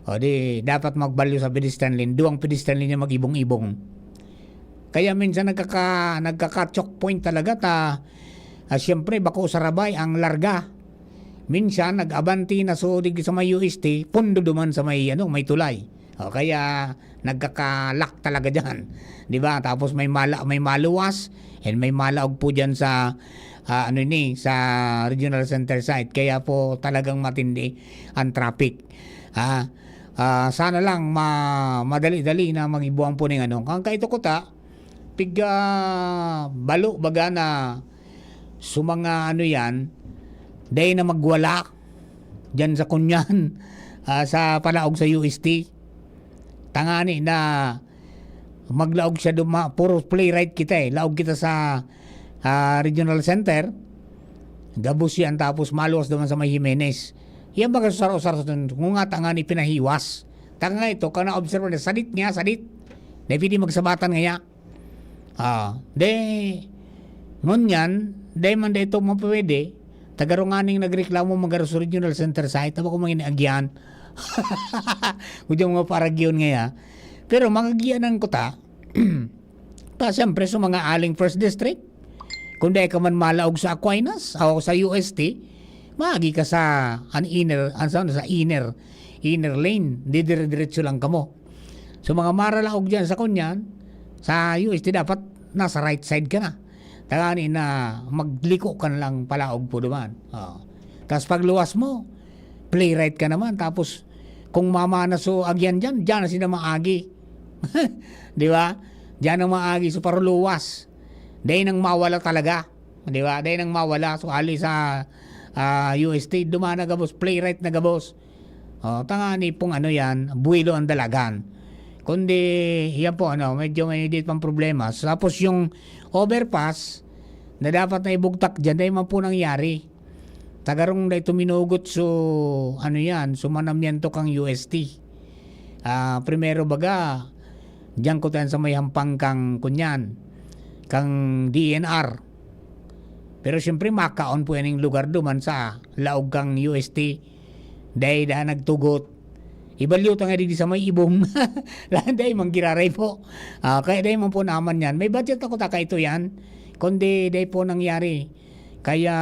O di, dapat magbalyo sa pedestrian lane, duwang pedestrian lane yung mag-ibong-ibong. Kaya minsan nagkaka-, nagkaka-choke point talaga ta, ah, siyempre, bako sa Rabay, ang larga. Minsan, nag-abante na so, digdi sa may U S T, pundo duman sa may, ano, may tulay. O kaya, nagkakalak talaga diyan. Di ba? Tapos may mala-, may maluwas, and may malaog po diyan sa, ah, ano ini, sa regional center site. Kaya po talagang matindi ang traffic. Ah, ah, sana lang ma-, madali-dali na magibuan po ning ano. Ang kaito ko ta, piga balo baga na so mga ano yan, dahil na magwala diyan sa kunyan, ah, sa palaog sa U S T. Tangani na maglaog siya duma-, puro playwright kita eh. Laog kita sa, ah, regional center. Gabos yan, tapos maluwas naman sa may Jimenez. Yan baga sa usar-usar sa tun-, kung nga tangani pinahiwas. Tanga nga ito, ka na-observe na, sadit niya, sadit. Dahil pwede magsabatan ngaya. Ah, de, ngunyan, dai man dai ito mapwede, taga Ronganing nagreklamo, magaro sa regional center site, tama ko mga iniagyan. Kung di mga paragyon ngaya. Pero mga giyanan ko ta, ta, siyempre, sa mga aling First District, kung dai ka man malaog sa Aquinas o sa U S T, maagi ka sa an inner, an, sa, sa inner, inner lane, didire-diretso lang kamo. So, mga maralaog dyan sa kunyan, sa U S T dapat nasa right side ka na. Tangani na magliko ka na lang palaog po duman. Oh. Tapos pagluwas mo, playwright ka naman. Tapos, kung mama na so agyan dyan, dyan na sila maagi. Di ba? Dyan ang maagi. So, paruluwas. Dahil nang mawala talaga. Di ba? Dahil nang mawala. So, ali sa, ah, U S T, duman na gabos, playwright na gabos. Oh, tangani pong ano yan, buwelo ang dalagan. Kundi, yan po, ano, medyo may dito pang problema. Tapos yung overpass, na dapat na ibugtak dyan, dahil man po nangyari. Tagarong na ito minugot, so, ano yan, so manamiento kang U S T. Ah, primero baga, diyan ko tayo sa may hampang kang kunyan. kang D N R. Pero siyempre, makaon po yan yung lugar duman sa laog kang U S T. Dai da nagtugot. Ibalyo ta nga digdi sa may ibong. Lahat dai manggiraray po. Ah, kaya dai man po naman yan. May budget ako taka ito yan. Kundi dai po nangyari. Kaya,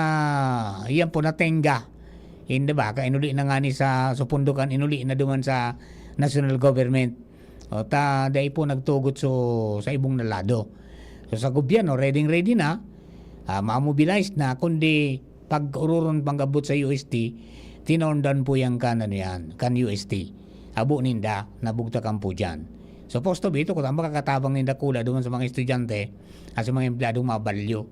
yan po natenga. Hindi ba? Kaya inuli na nga ni sa supundukan, inuli na duman sa national government. O ta, dai po nagtugot so, sa ibong na lado. So, sa gobyerno, ready-ready na, ah, mamobilize na, kundi pag ururon panggabot sa U S T, tinorn down po yan kan, ano yan, kan U S T. Abo ninda, nabugtakan po dyan. Supposed to be, ito, kung makakatabang ninda kula doon sa mga estudyante at sa mga empleadong mabalyo.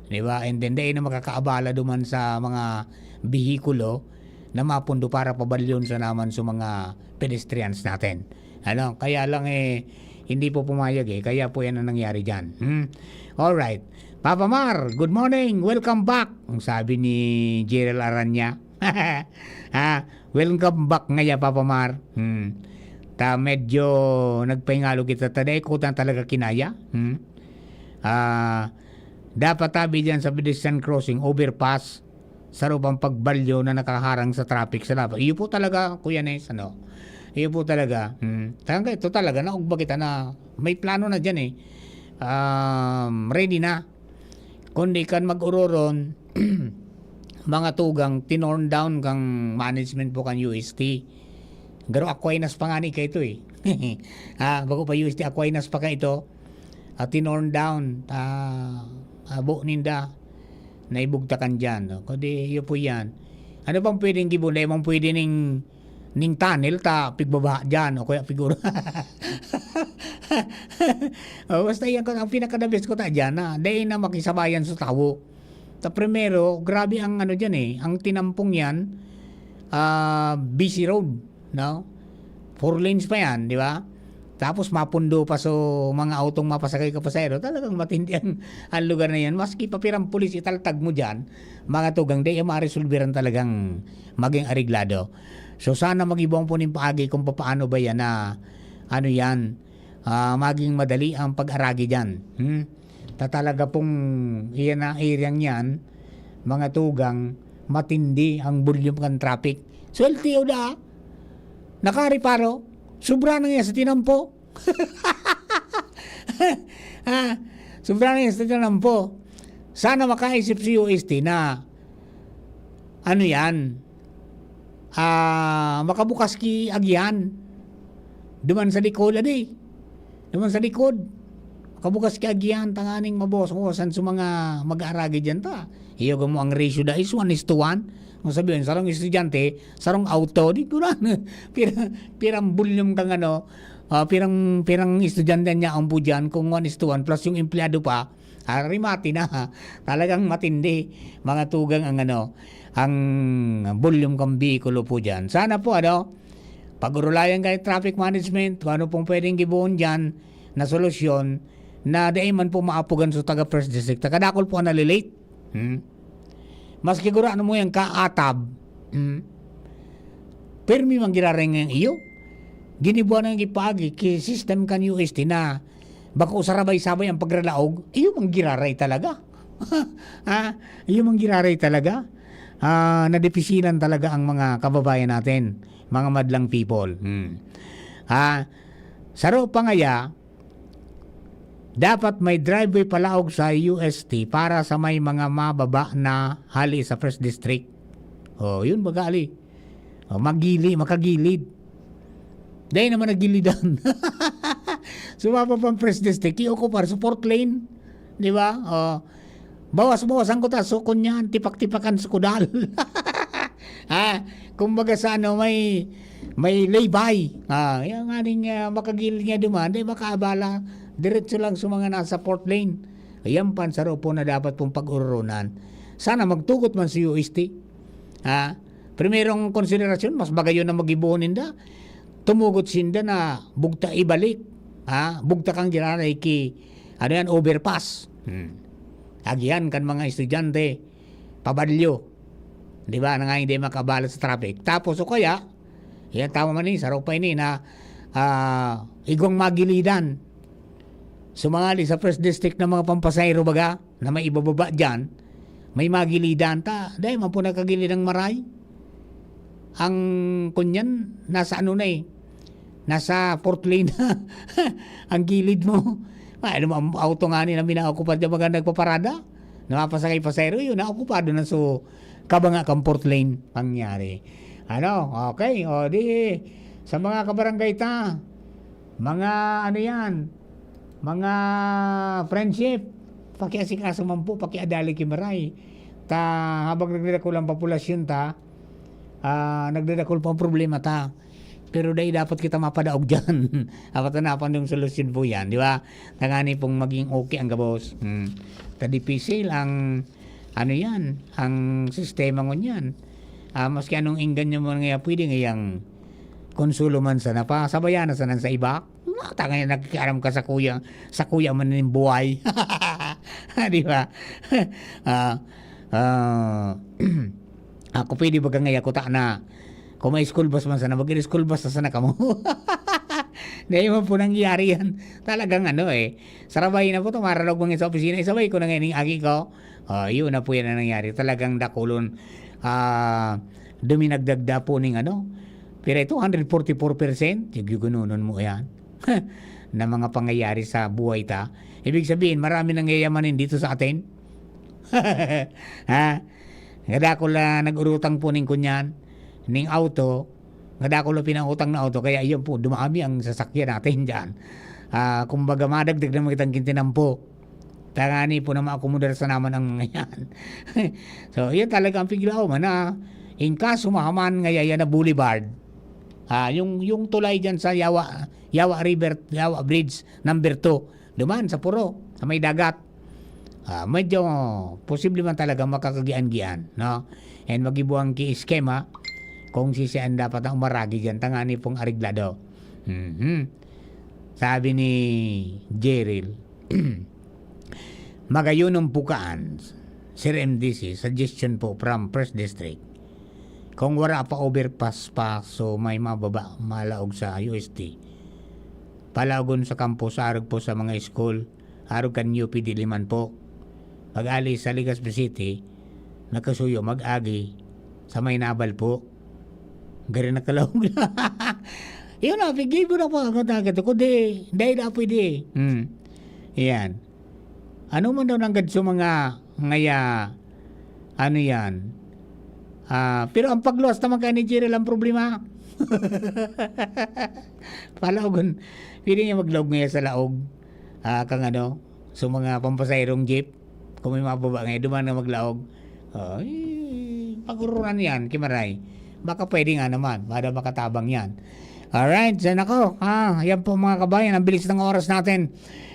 Di ba? And then, dai na makakaabala duman sa mga behikulo na mapundo para pabalyon sa naman sa mga pedestrians natin. Ano? Kaya lang, eh, hindi po pumayag, eh. Kaya po yan ang nangyari dyan. Hmm? Alright. Papa Mar, good morning. Welcome back. Ang sabi ni Gerald Aranya. Ah, welcome back ngaya, Papa Mar. Hmm. Ta medyo nagpahingalo kita ta dai ko ta talaga kinaya. Hmm. Ah, dapat tabi diyan sa pedestrian crossing, overpass, saro pang pagbalyo na nakaharang sa traffic sa labas. Iyo po talaga, Kuya Nes, ano? Iyo po talaga. Hmm. Talaga, ito talaga, naugba kita na may plano na diyan eh. Um, ready na. Kundi kan mag-ururon, mga tugang, tinorn down kang management po kan U S T. Garo Aquinas pa nga ni kaito eh. Ah, bago pa U S T, Aquinas pa kaito. Ah, tinorn down. Ah, abo ninda. Naibugtakan dyan. No? Kundi, iyo po yan. Ano bang pwedeng gibon? Dai man pwede ning, ning tunnel ta pigbabaha dyan. O kaya figura. O, basta yan ko, ang pinaka-the best ko ta dyan na dai na makisabayan sa tawo. Ta primero, grabe ang ano dyan eh, ang tinampong yan, ah, busy road, no? Four lanes pa yan, di ba? Tapos mapundo pa so mga autong mapasakay ka pasahero, talagang matindi ang, ang lugar na yan. Maski pa pirang pulis italtag mo dyan, mga tugang, di yan maresolveran talagang maging areglado. So sana mag-ibong po ning paagi kung papaano ba yan na, ano yan, ah, maging madali ang pag-aragi dyan. Hmm? Ta talaga pong iyan na area niyan, mga tugang, matindi ang volume kan traffic. So, L T O da, nakareparo, sobra na niya sa tinampo. Ah, sobra na niya sa tinampo. Sana makaisip si U S T na, ano yan, ah, makabukas ki agihan. Duman sa likod, adi. Duman sa likod. Makabukas ki agihan, tanganing mabawas-bawasan sa mga mag-aaragi dyan ta. Iyo mo ang ratio da is one is to one. Kung sabihin, sarong estudyante, sarong auto, di ko na. Pira, pirang volume kang ano, ah, pirang, pirang estudyante niya ang po dyan, kung one is to one, plus yung empleyado pa, ah, remate na. Talagang matindi, mga tugang ang ano, ang volume kang bihikulo po dyan. Sana po, ano, pag-urulayan kayo traffic management, kung ano pong pwedeng gibohon dyan na solusyon na dai man po maapugan sa taga First District. Takadakol po ang nalilate. Hmm? Maski gurano mo yan kaatab, hmm? Pirmi man giraray ngayang iyo. Ginibuan ang ipaagi ki system kan U S T na bako sarabay-sabay ang pagralaog, iyo man giraray talaga. Ha? Iyo man giraray talaga. Ah, nadipisilan talaga ang mga kababayan natin, mga madlang people. Hmm. Ah, saro pa ngaya, dapat may driveway palaog sa U S T para sa may mga mababa na hali sa First District. Oh, yun baga, ali. Oh, magili, makagilid. Dahil naman nagilidan. Sumapa pang First District, i-ocupar sa fourth lane. Di ba? Oh, bawas-bawasan ko ta, so kunyan, tipak-tipakan sa kudal. Ah, kumbaga sa ano, may, may lay-by. Ah, yan nga ning, ah, makagilid nga duman, di makaabala. Diretso lang sa mga nasa fourth lane. Ayan pa ang saro po na dapat pong pag-ururonan. Sana magtugot man si U S T. Ah, primerong konsiderasyon, mas bagayon na magibohon ninda. Tumugot sinda na bugta ibalik. Ah, bugta kang giraray ki, ano yan, overpass. Hmm. Agihan kan mga estudyante, pabalyo. Di ba? Na nga hindi makabala sa traffic. Tapos o kaya, yan tama man ni, saro pa ini na, ah, igwang magilidan. Sumali sa first district ng mga pampasahero baga na may ibababa diyan, may magilidan ta, dai man po nakagilid ang maray. Ang kunyan, nasa ano na eh, nasa fourth lane na ang gilid mo. Ay, ano, ang auto nga ni na minaokupado yung mga nagpaparada, na mapasakay pasahero, yun, naokupado na. So, kabanga kang fourth lane pangyari. Ano? Okay, o di, sa mga kabarangay ta, mga ano yan, mga friendship, pakiasikaso man po, pakiadali ki maray. Ta, habang nagdadakul ang populasyon ta, ah, nagdadakul pa ang problema ta. Pero dai dapat kita mapadaog diyan. Dapat hanapon yung solusyon po yan, di ba? Tangani pong maging okay ang gabos. Hmm. Ta dipisil ang, ano yan, ang sistema ngunyan. Ah, maski anong inggan nyo mo nga pwede ngayang konsulo man sana pa, sabayan na sana sa iba. Tangani, nagkikiaram ka sa kuya, sa kuya man nin buhay. Di ba? Ah, ah, ako pwede baga ngaya kuta na, kung may school bus man sana, mag-school bus na sana kamo. Dahil man po nangyari yan. Talagang ano eh, sarabay na po, tumaralog mga sa opisina, isabay ko na ngayon yung agi ko. Oh, yun na po yan ang nangyari. Talagang dakulon, ah, duminagdagda po ning ano. Pero ito, hundred forty-four percent, yung gugununon mo yan. Na mga pangyayari sa buhay ta. Ibig sabihin, marami nang yayamanin dito sa atin. Ha? Nga dakul na nag-urutang po ning kunyan, ning auto, nga dakul na pinautang na auto, kaya iyon po, dumami ang sasakyan natin dyan. Ah, kumbaga, madagdag na mga tangking tinampo. Tangani po na maakomodar sa naman ang mga yan. So, yun talaga ang piglaw man na in kaso mahaman nga yaya na boulevard. Ah, yung, yung tulay dyan sa Yawa, Yawa River, Yawa Bridge number two. Duman sa Puro, sa may dagat. Ah, medyo posible man talaga makakagian-gian, no? And magibuang ki eskema kung sisian dapat ang umaragi dyan, tangani pong areglado. Mhm. Sabi ni Jeril, "Magayunom po kaan, Sir M D C, suggestion po from First District. Kung wala pa overpass pa, so may mababa, malaog sa U S T. Palaogon sa campus, arog po sa mga school, arog kan U P Diliman po. Pag-alis sa Legazpi City, nakasuyo, mag-agi sa may Naval po." Gari na kalaog na. Yun na, pigay mo na po ang kontakin. Kundi, dahil na pwede. Hmm. Yan. Ano man daw nanggad sa mga ngaya, ano yan? Ah, pero ang pagluwas naman kay ni Jerry lang problema. Palaogon. Pwede niya maglaog ngayon sa laog. Ah, kang ano, sa mga pampasaherong jeep. Kung may mababa ngayon, duman na maglaog. Ay, pagururan yan, kimaray. Baka pwede nga naman, bada makatabang yan. Alright, so nako, ah, yan po mga kabayan, ang bilis ng oras natin.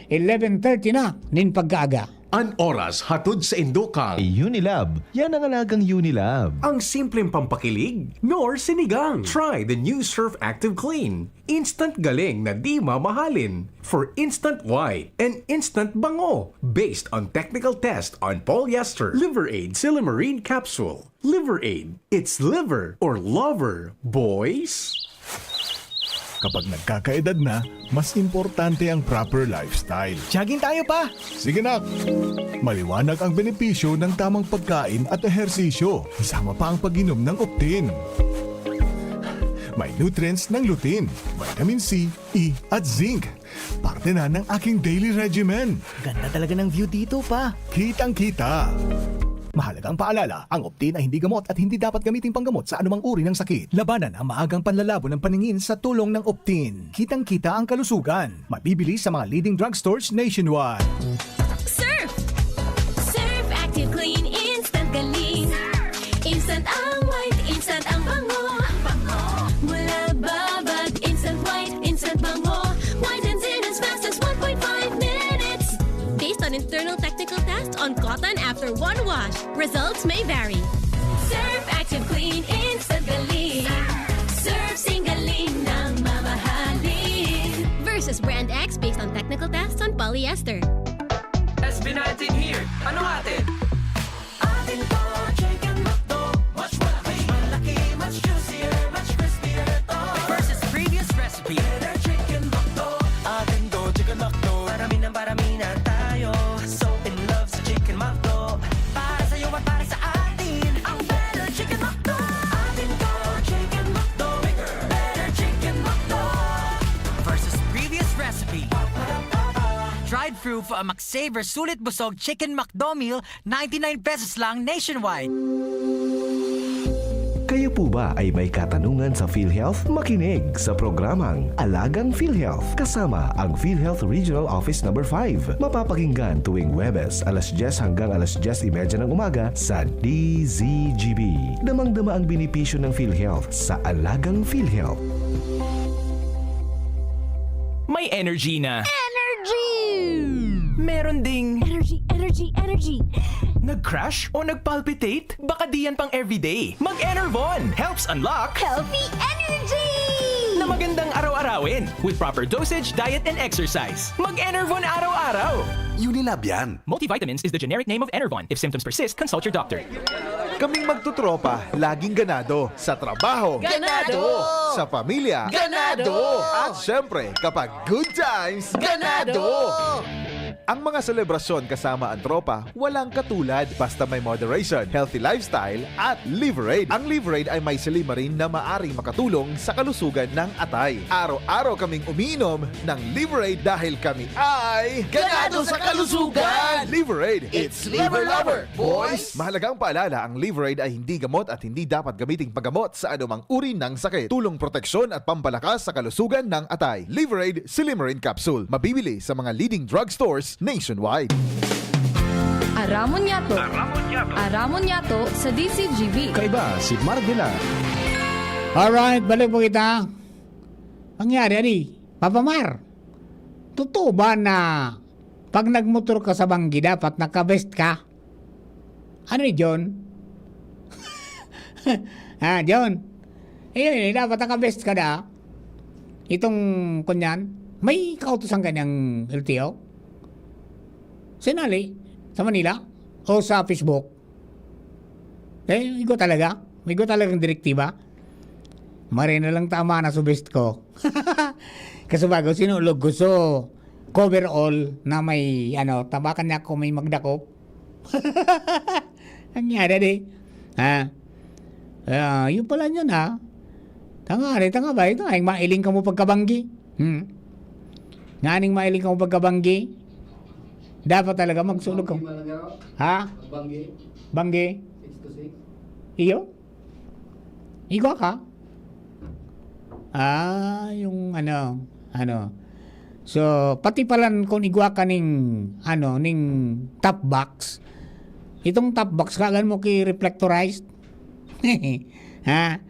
Eleven thirty na, nin pagkaaga. An oras hatod sa Indokang. Unilab. Yan ang alagang Unilab. Ang simpleng pampakilig, nor sinigang. Try the new Surf Active Clean. Instant galing na di mamahalin. For instant white and instant bango. Based on technical test on polyester. Liver Aid Silymarin Capsule. Liver Aid. It's liver or lover, boys. Kapag nagkakaedad na, mas importante ang proper lifestyle. Jogging tayo, pa! Sige, nak! Maliwanag ang benepisyo ng tamang pagkain at ehersisyo, kasama pa ang pag-inom ng Optin. May nutrients ng lutein, vitamin C, E, at zinc. Parte na ng aking daily regimen. Ganda talaga ng view dito, pa. Kitang-kita. Mahalagang paalala, ang Optin ay hindi gamot at hindi dapat gamiting panggamot sa anumang uri ng sakit. Labanan ang maagang panlalabo ng paningin sa tulong ng Optin. Kitang-kita ang kalusugan. Mabibili sa mga leading drugstores nationwide. Surf! Surf Active Clean Instant Galing. Instant ang white, instant ang bango. Mula babad, instant white, instant bango. Whitens in as fast as one point five minutes. Based on internal technical test on cotton after one wash. Results may vary. Surf Active Clean Instant Galing. Surf Singgaling ng mamahalin. Versus Brand X based on technical tests on polyester. S B nineteen here. Ano atin? Atin to, Chicken McDo. Mas malaki, mas juicier, mas crispier to. Versus previous recipe. Better Chicken McDo. Atin to, Chicken McDo. Para minam, para Proof, ah, mag-savor sulit busog Chicken McDo Meal, ninety-nine pesos lang nationwide. Kayo po ba ay may katanungan sa PhilHealth? Makinig sa programang Alagang PhilHealth kasama ang PhilHealth Regional Office Number five. Mapapakinggan tuwing Huwebes alas diyes hanggang alas diyes y media ng umaga sa D Z G B. Damang-dama ang benepisyo ng PhilHealth sa Alagang PhilHealth. May energy na. Energy! Meron ding Energy, energy, energy! nag-crash o nag-palpitate? Baka di yan pang everyday. Mag-Enervon helps unlock Healthy energy! na magandang araw-arawin with proper dosage, diet, and exercise. Mag-Enervon araw-araw. Unilab yan. Multivitamins is the generic name of Enervon. If symptoms persist, consult your doctor. Kaming magtotropa, laging ganado. Sa trabaho. Ganado! Sa pamilya. Ganado! At syempre, kapag good times. Ganado! Ang mga selebrasyon kasama ang tropa, walang katulad. Basta may moderation, healthy lifestyle, at Liverade. Ang Liverade ay may silymarin na maaring makatulong sa kalusugan ng atay. Araw-araw kaming umiinom ng Liverade dahil kami ay Ganado sa kalusugan! Liverade, It's Liver Lover, boys! Mahalagang paalala, ang Liverade ay hindi gamot at hindi dapat gamiting panggamot sa anumang uri ng sakit. Tulong proteksyon at pampalakas sa kalusugan ng atay. Liverade Silymarin Capsule. Mabibili sa mga leading drugstores nationwide. Aramon Yato. Aramon Yato sa D Z G B. Kaiba si Mark Villar. Alright, balik po kita. Nangyari, ani, Papa Mar, totoo ba na pag nagmotor ka sa banggi, dapat naka-vest ka? Ano ni John? Ah, John. Ayun, eh, dapat naka-vest ka da. Itong, kunyan, may kautusan ka niyang L T O? Sinali? Sa Manila? O sa Facebook? Eh, igwa talaga? Igwa talagang direktiba? Mare na lang tama na sa vest ko. Kasi bago sinulog ko, so, cover all na may, ano, tabakan niya ako may magdakop. Ang yada di. Ha? Ah, yun pala yun, ha? Tanga, re, tanga ba? Ito, ay, mailing ka mo pagkabanggi. Hmm? Nganing mailing ka mo pagkabanggi, dapat talaga magsulog ka. Ha? Banggi? Iyo? Igwa ka? Ah, yung ano, ano. So, pati palan kung igwa ka ning, ano, ning top box, itong top box, kagan mo ki reflectorized. Ha?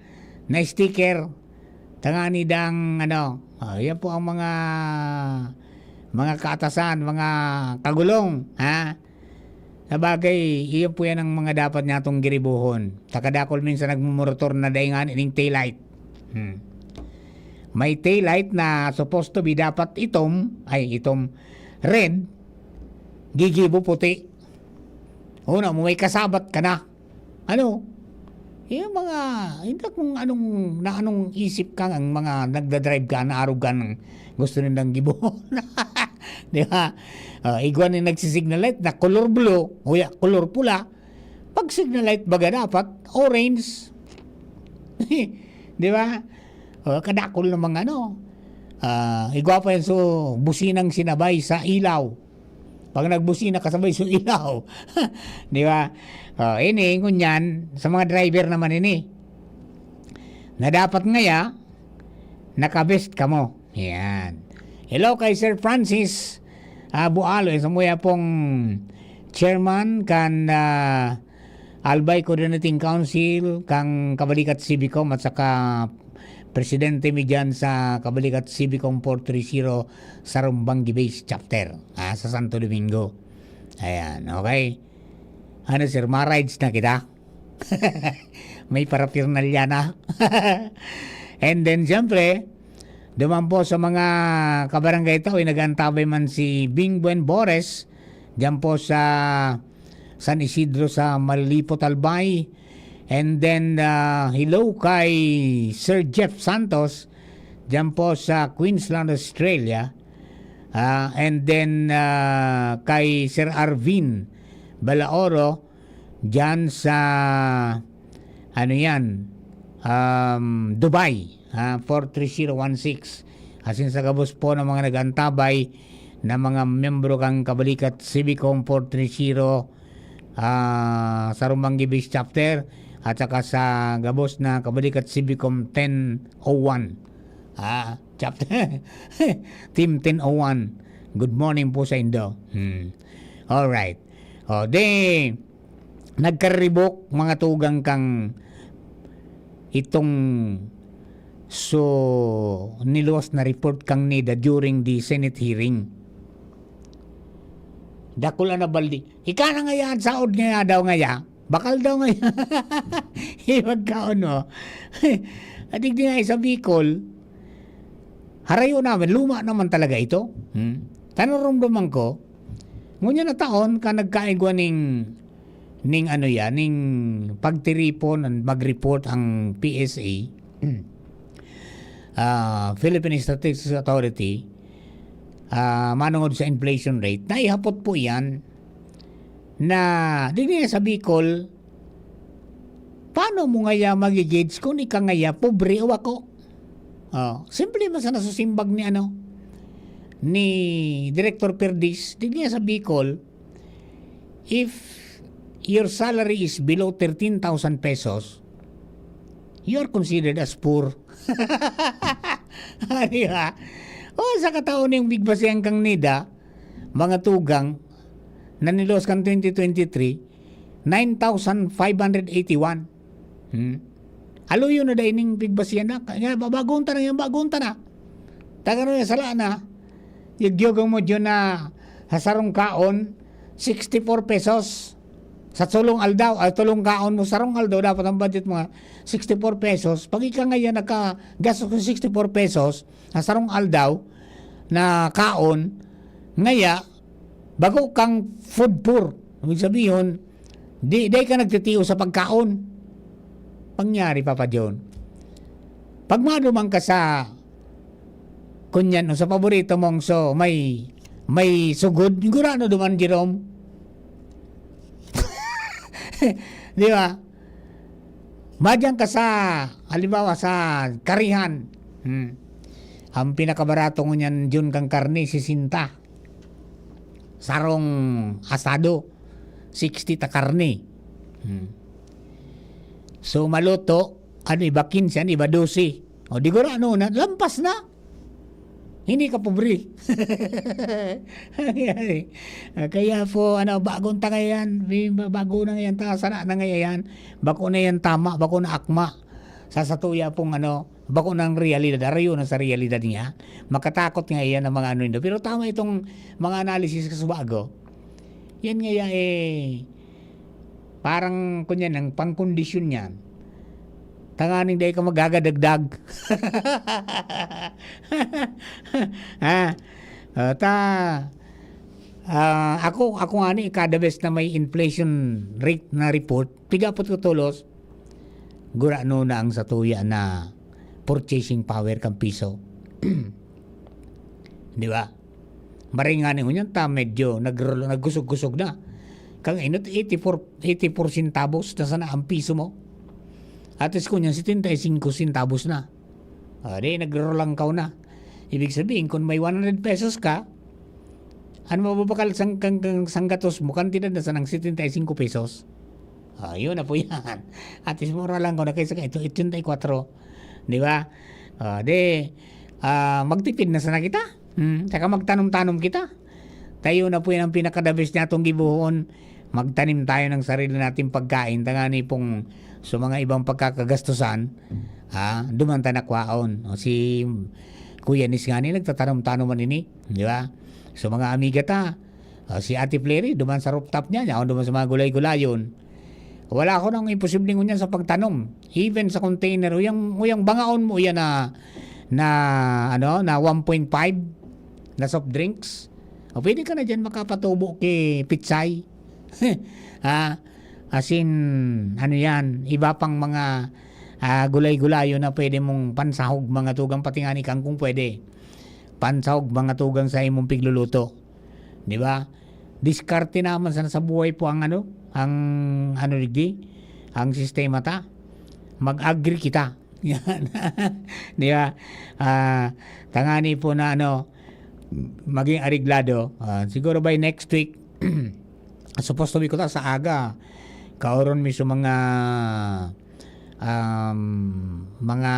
Na sticker. Tangani dang, ano, ah, yan po ang mga, mga kaatasan, mga kagulong, ha? Sabagay, iyo po yan ang mga dapat niyatong giribuhon. Sa kadakol minsan nagmumurator na daingan ining taillight. Hmm. May taillight na supposed to be dapat itom, ay itom, red, gigibo puti. Una mo, may kasabat ka na. Ano? Yung mga, hindi kung anong, na anong isip ka ang mga nagdadrive ka, na arugan, gusto nilang gibuhon. Di ba? Uh, igwa ni nagsisignal light na color blue, o ya, color pula. Pag signal light baga dapat, orange. Di ba? O, kadakol ng mga ano. Ah, igwa pa yan, so, businang sinabay sa ilaw. Pag nagbusina, kasabay sa ilaw. Di ba? O, ini, ngunyan, sa mga driver naman ini. Na dapat ngaya, nakabest kamo. Yan. Hello kay Sir Francis ah, Bualo, sa muya pong chairman kan ah, Albay Coordinating Council, kang Kabalikat Civicom at saka presidente mi dyan sa Kabalikat Civicom four three zero Sarumbang Base Chapter ah, sa Santo Domingo. Ayan, okay. Ano sir, ma-rides na kita? May paraphernalia na. And then, siyempre, duman po sa mga kabarangay tao, eh, nag-aantabay man si Bing Buen Bores, dyan po sa San Isidro sa Malipot, Albay. And then, ah, hello kay Sir Jeff Santos, dyan po sa Queensland, Australia. Ah, and then, ah, kay Sir Arvin Balaoro, dyan sa, ano yan, um, Dubai, ha, four three zero one six. Asin sa gabos po ng mga nag-antabay na mga miyembro kan Kabalikat Civicom four three zero, ah, sa Rumbang Gibis Chapter, at saka sa gabos na Kabalikat Civicom ten oh one. Ah, chapter, Team ten oh one. Good morning po sa indo. Hmm. Alright. O, di, nagkaribok, mga tugang, kang itong so niluwas na report kang NEDA during the Senate hearing. Dakul na baldi. Ika na ngaya, saod ngaya daw ngaya. Bakal daw ngaya. Ipagkaon mo. At digdi nga sa Bicol, harayo naman, luma naman talaga ito. Hmm? Tanurumduman ko, ngunyan na taon ka nagkaigwa ning, ning ano yan, ning pagtiripon, mag-report ang P S A, ah, Philippine Statistics Authority, ah, manungod sa inflation rate, naihapot po yan na, di niya sa Bicol, paano mo ngaya magigage kung ika ngaya pobre o ako? Oh, simple man sana sa simbag ni ano, ni Director Perdiz, di niya sa Bicol, if your salary is below thirteen thousand pesos, you are considered as poor. Ah, di ba? O, sa katao niyang bigbasihan kang NEDA, mga tugang, na nilos kan twenty twenty-three, nine thousand five hundred eighty-one. Hmm? Aluyo na dai ning bigbasihan na. Kaya ba-, bagoon ta na yan, bagoon ta na. Taga na sala na. Yugyugang mo dyan na sa sarong kaon, sixty-four pesos. Sa tulong aldaw, ay, tulong kaon mo, sarong aldaw, dapat ang budget mo nga, sixty-four pesos. Pag ika ngayon nakagastos ng sixty-four pesos, sa sarong aldaw na kaon, ngaya, bago kang food poor. Ibig sabihin, di, di ka nagtitiyo sa pagkaon. Pangyari, Papa John. Pag maduman ka sa, kunyan, no, sa paborito mong so, may, may sugod, gurano duman, Jerome? Di ba? Madyan ka sa, halimbawa, sa karihan. Hmm. Ang pinakabarato ngunyan, Jun, kang karne, sisenta. Sarong asado, sixty ta karne. Hmm. So, maluto, ano, iba kinse, ano, iba dose. O, di gurano na, lampas na. Hindi ka pobre. Nangyari. Ah, kaya po, ano, bago na ngayan, may bago na ngayan, ta-, sana na ngayan, bako na yan tama, bako na akma. Sa satuya pong, ano, bako ng realidad, arayo na sa realidad niya. Makatakot nga iyan ang mga ano nito. Pero tama itong mga analysis ko sa bago. Yan nga ya, eh, parang, kunyan, ang pangkondisyon niyan. Tanganing dai ka maghagadagdag. Ah, ah, ta, ah, ako, ako nga ni, kada bes na may inflation rate na report, pigapot ko tolos, gurano na ang satuya na purchasing power kan piso. Di ba? Maray nga ni ngunyan ta, medyo nagro-, naggusog-gusog na. Kang inot, eighty-four, eighty-four centavos na sana ang piso mo. At least kunyan, setenta y cinco centavos na. Ah, di, nagrolangkaw na. Ibig sabihin, kung may one hundred pesos ka, ano mababakal sang, kang, kang, sang gatos mo, kantidad na sanang setenta y cinco pesos. Ah, yun na po yan. At least, mura lang kung na kaysa ka, ito, eighty-four. Di ba? Ah, di, ah, magtipid na sana kita. Hmm, tsaka magtanom-tanom kita. Tayo na po yan ang pinaka-the best niya itong gibuhon. Magtanim tayo ng sarili nating pagkain. Tangani pong sa mga ibang pagkakagastusan, ah, duman ta nakwaon. O, si Kuya Nis nga ni, nagtatanom-tanom man ini, di ba? So, mga amiga ta, ah, si Ate Flery, duman sa rooftop niya, yaon duman sa mga gulay-gulayon. Wala ako nang imposible ngunyan sa pagtanom. Even sa container, uyang, uyang bangaon mo yan na, na, ano, na one point five na soft drinks. O, pwede ka na dyan makapatubo ki pitsay. Ha? As in, ano yan, iba pang mga, ah, gulay-gulayon na pwede mong pansahog, mga tugang, pati nga ni kangkong pwede. Pansahog, mga tugang, sa imong pigluluto. Di ba? Diskarte naman sana sa buhay po ang ano, ang ano digdi, ang sistema ta. Mag-agree kita. Yan. Di ba? Ah, tangani po na ano, maging areglado. Ah, siguro by next week, supposed to be kuta sa aga. Kaoron mi sa mga, um, mga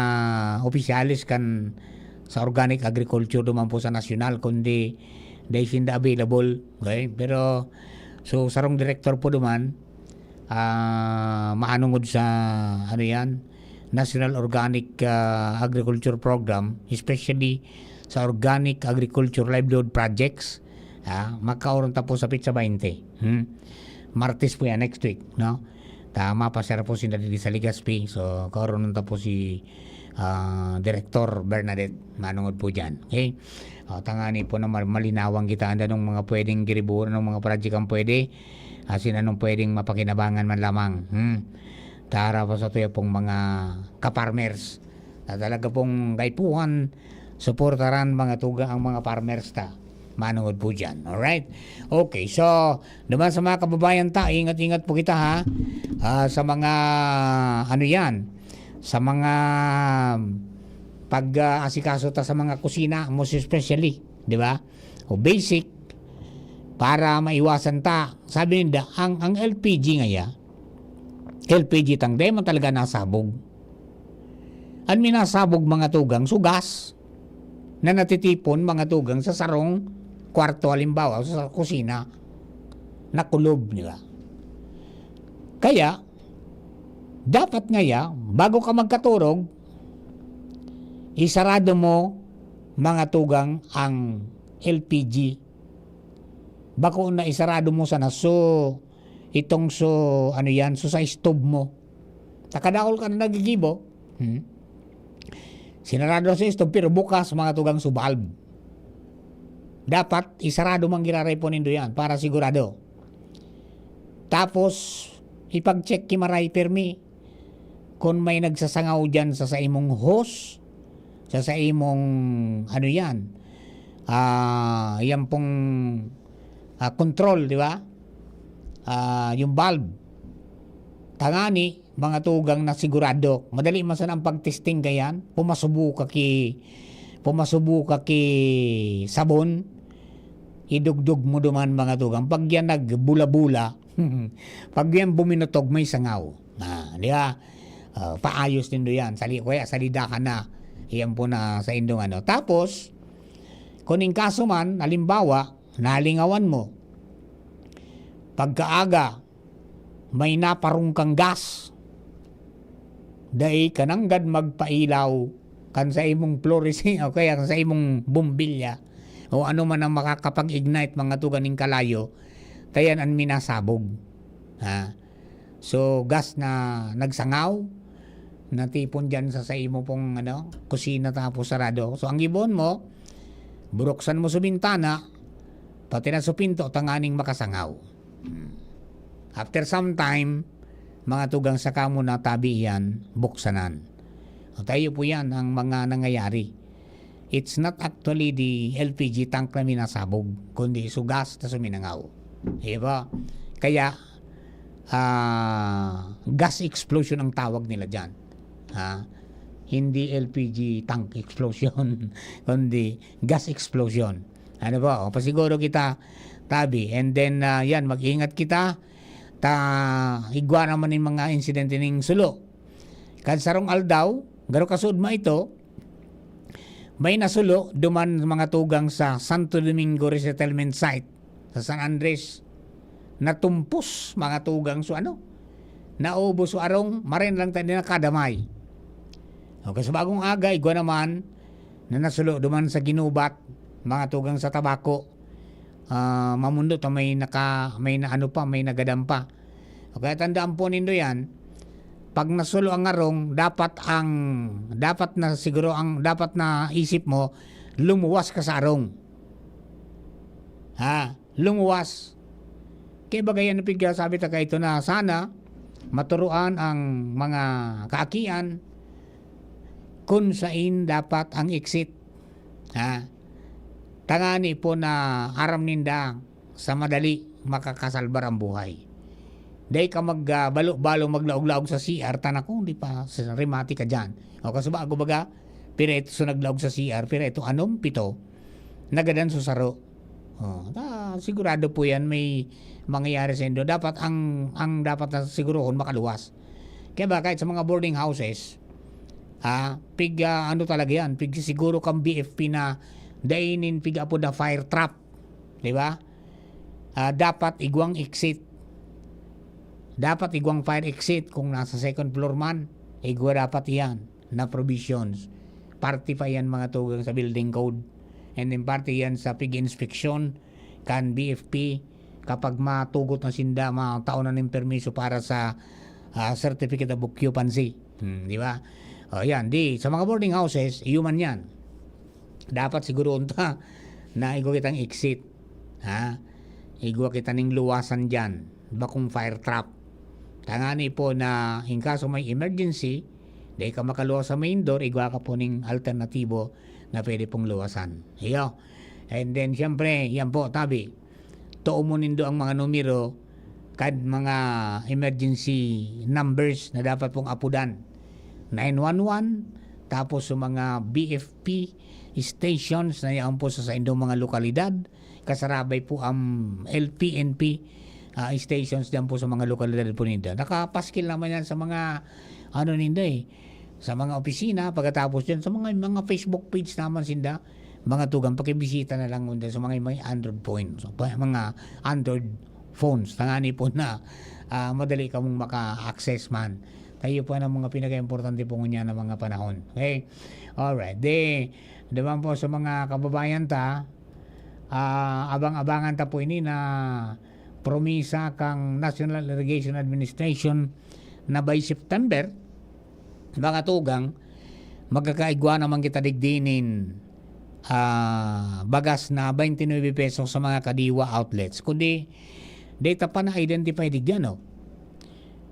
opisyales kan sa organic agriculture duman po sa nasyonal, kundi dai sinda available. Okay? Pero, so, sarong direktor po duman, ah, maanungod sa, ano yan, National Organic, ah, Agriculture Program, especially sa Organic Agriculture Livelihood Projects, ah, magkaoron ta po sa petsa baynte. Hmm? Martes po yan, next week, no? Ta, mapasara po sinda didi sa Legazpi. So, kaoronon ta po si, ah, Direktor Bernadette manungod po dyan. Okay? O, tangani po na mal-, malinawang kita, ano nung mga pwedeng giribuhon, anong mga project ang pwede, asin anong pwedeng mapakinabangan man lamang. Hmm. Tara po sa tuya pong mga ka-farmers na talaga pong kaipuhan, suportaran mga tuga ang mga farmers ta. Manungod po dyan. Alright? Okay, so, naman sa mga kababayan ta, ingat-ingat po kita ha. Ah, sa mga, ano yan, sa mga pag-aasikaso ta sa mga kusina, most especially, di ba? O basic, para maiwasan ta. Sabi ninda, ang, ang L P G ngaya, L P G tang, dai man talaga nasabog. An minasabog, mga tugang, so gas na natitipon, mga tugang, sa sarong kwarto, halimbawa, sa kusina, nakulob, di ba? Kaya, dapat ngaya, bago ka magkaturog, isarado mo, mga tugang, ang L P G. Bako na isarado mo sana, so, itong so, ano yan, so sa stove mo. Nakadaol ka na nagigibo. Hmm? Sinarado sa stove, pero bukas, mga tugang, so valve. Dapat, isarado man giraray po nindo yan para sigurado. Tapos, ipag-check ki maray permi kung may nagsasangaw dyan sa, sa imong hose, sa, sa imong, ano yan, ah, yan pong, ah, control, di ba? Ah, yung valve. Tangani, mga tugang na sigurado. Madali man sana ang pag-testing kayan. Pumasubo ka ki, pumasubo ka ki sabon. Idugdog mo duman, mga tugang. Pag yan nagbula-bula, pag yan buminutog, may sangaw. Ah, di ba? Ah, paayos nindo yan. Sali, kaya salidahan na. Iyan po na sa indong ano. Tapos, kung in kaso man, halimbawa, nalingawan mo, pagkaaga, may naparong kang gas. Dai ka nanggad magpailaw kan sa imong fluorescent o kaya kan sa imong bombilya o ano man ang makakapag-ignite, mga tugang, ning kalayo, ta yan an minasabog. Ha? So, gas na nagsangaw, natipon dyan sa, sa imo pong, ano, kusina tapos sarado. So, ang gibohon mo, buruksan mo sa bintana, pati na sa pinto, tanganing makasangaw. Hmm. After some time, mga tugang, saka mo na tabi iyan, buksanan. O, tayo po yan ang mga nangyayari. It's not actually the L P G tank na minasabog, kundi su gas na suminangaw. Di ba? Kaya, ah, gas explosion ang tawag nila dyan. Ha? Hindi L P G tank explosion, kundi gas explosion. Ano ba? O, pasiguro kita, tabi. And then, ah, yan, mag-ingat kita. Ta, igwa naman yung mga insidente ning sulo. Kan sarong aldaw, garo kasud ma ito, may nasulo duman, mga tugang, sa Santo Domingo Resettlement Site, sa San Andres. Natumpos, mga tugang, so ano, naubos so arong, maray na lang tayo nakadamay. Okay, sa bagong aga, igwa naman, na nasulo duman sa Ginubat, mga tugang, sa Tabaco. Ah, mamundo ta may naka-, may na-, ano pa, may nagadam pa. O kaya tandaan po nindo yan, pag nasulo ang arong, dapat ang, dapat na siguro ang, dapat na isip mo, lumuwas ka sa arong. Ha? Lumuwas. Kaya bagay yan, pigya, sabi ta kaito na sana maturuan ang mga kaakian kung sain dapat ang exit. Ha? Tangani po na aram ninda sa madali makakasalbar ang buhay. Dai ka mag, ah, balo-balo maglaog-laog sa C R, tana kung di pa sa remati ka dyan. O kasuba, ako baga, pira ito sa naglaog sa C R, pira ito anom, pito. nagadan sa saro. Oh, ta, sigurado po yan may mangyayari sa indo. Dapat ang, ang dapat na sigurohon makaluwas. Kaya ba, kahit sa mga boarding houses, ah, pig, ah, ano talaga yan, pig siguro kang B F P na dainin pig apo na fire trap. Di ba? Ah, dapat igwang exit. Dapat igwang fire exit kung nasa second floor man. Igwa dapat yan na provisions. Parte pa yan, mga tugang, sa building code. And then parte yan sa pig-inspection kan B F P. Kapag matugot na sinda, matao na ning permiso para sa, ah, certificate of occupancy. Hmm, di ba? O, yan. Di, sa mga boarding houses, iyo man yan. Dapat siguro unta na igwa kitang exit. Ha? Igwa kita ning luwasan diyan. Bakong fire trap. Tangani po na in kaso may emergency, di ka makaluwas sa main door, igwa ka po ning alternatibo na pwede pong luwasan. Iyo. And then, siyempre, yan po, tabi. Tuo mo nindo ang mga numero kan mga emergency numbers na dapat pong apudan. Nine one one, tapos sa mga B F P stations na yaon po sa saindong mga lokalidad, kasarabay po ang L P N P, ah, stations diyan po sa mga lokalidad po ninda. Nakapaskil naman yan sa mga, ano ninda eh, sa mga opisina, pagkatapos dyan, sa mga, mga Facebook page naman sinda, mga tugang, pakibisita na lang kundi sa mga may Android phones, so, pa, mga Android phones, tangani po na, ah, madali kamong maka-access man. Tayo po ang mga pinaka-importante po ngunyan na mga panahon. Okay? Alright. Di, naman po sa mga kababayan ta, ah, abang-abangan ta po ini na promisa kang National Irrigation Administration na by September, mga tugang, magkakaigwa naman kita digdi nin, ah, bagas na twenty-nine pesos sa mga Kadiwa outlets. Kundi, data pa na-identify digdi, ano?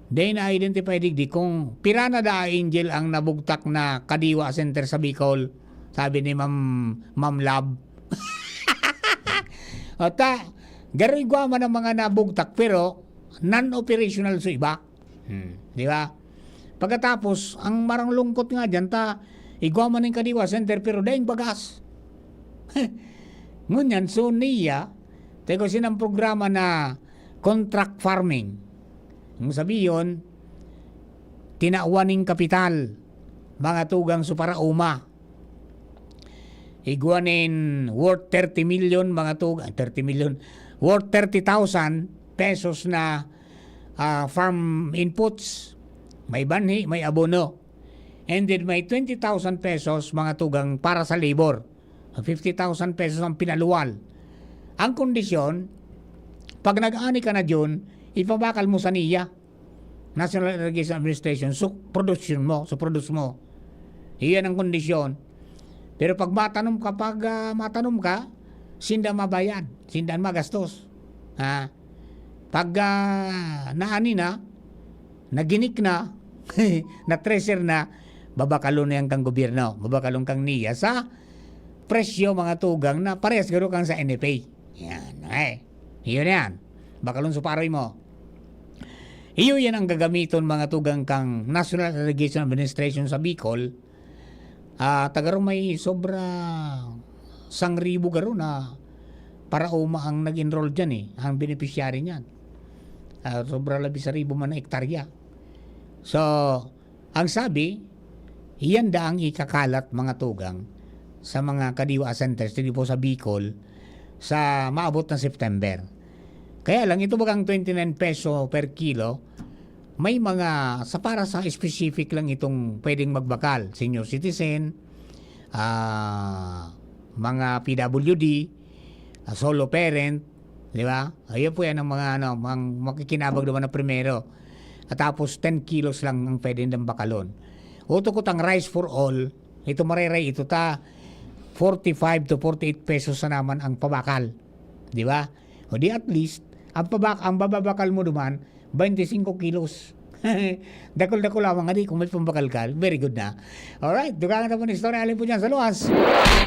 Dai na-identify digdi kung pira na da, Angel, ang nabugtak na Kadiwa Center sa Bicol, sabi ni Ma'am, Ma'am Love. O ta, garo igwa man ang mga nabugtak, pero non-operational sa iba. Hmm, di ba? Pagkatapos, ang marang lungkot nga dyan, ta, igwa man ang Kadiwa Center, pero daing bagas. Ngunyan, so niya, tego sinang programa na contract farming. Ang sabiyon, tinawan ning kapital, mga tugang sa parauma. Igwa nin worth thirty million, mga tugang, thirty million, worth thirty thousand pesos na, ah, farm inputs. May banhi, may abono. And then may twenty thousand pesos, mga tugang, para sa labor. Fifty thousand pesos ang pinaluwal. Ang kondisyon, pag nag-ani ka na dyan, ipabakal mo sa niya, National Irrigation Administration, so production mo, so produce mo. Iyan ang kondisyon. Pero pag matanom ka, pag, ah, matanom ka, sinda mabayad, sinda magastos. Ha? Pag, ah, naani na, naginik na, na-treasure na, babakalon na yan kang gobyerno, babakalon kang niya sa presyo, mga tugang, na parehas garo kang sa N F A. Yan, okay. Iyon yan. Bakalon sa paroy mo. Iyo yan ang gagamiton, mga tugang, kang National Irrigation Administration sa Bicol. Ah, ta garo may sobra sangribo garo na parauma ang nag-enroll dyan eh, ang beneficiary niyan. Ah, sobra labing saribo man na ektarya. So, ang sabi, iyan daang ikakalat, mga tugang, sa mga Kadiwa centers dito po sa Bicol sa maabot na September. Kaya lang, ito bagang twenty-nine peso per kilo, may mga, sa, para sa specific lang itong pwedeng magbakal, senior citizen, ah, mga P W D, ah, solo parent, di ba? Ayun po yan ang mga, ano, mga makikinabang naman na primero. At tapos ten kilos lang ang pwede nilang bakalon. Uto ko tang rice for all, ito mareray, ito ta, forty-five to forty-eight pesos na naman ang pabakal. Di ba? O di at least, ang pabak-, ang bababakal mo duman, twenty-five kilos. Dakul-dakul lamang, adi, kung may pambakal ka, very good na. Alright, dugangan na po ni istorya, alin po dyan sa luwas.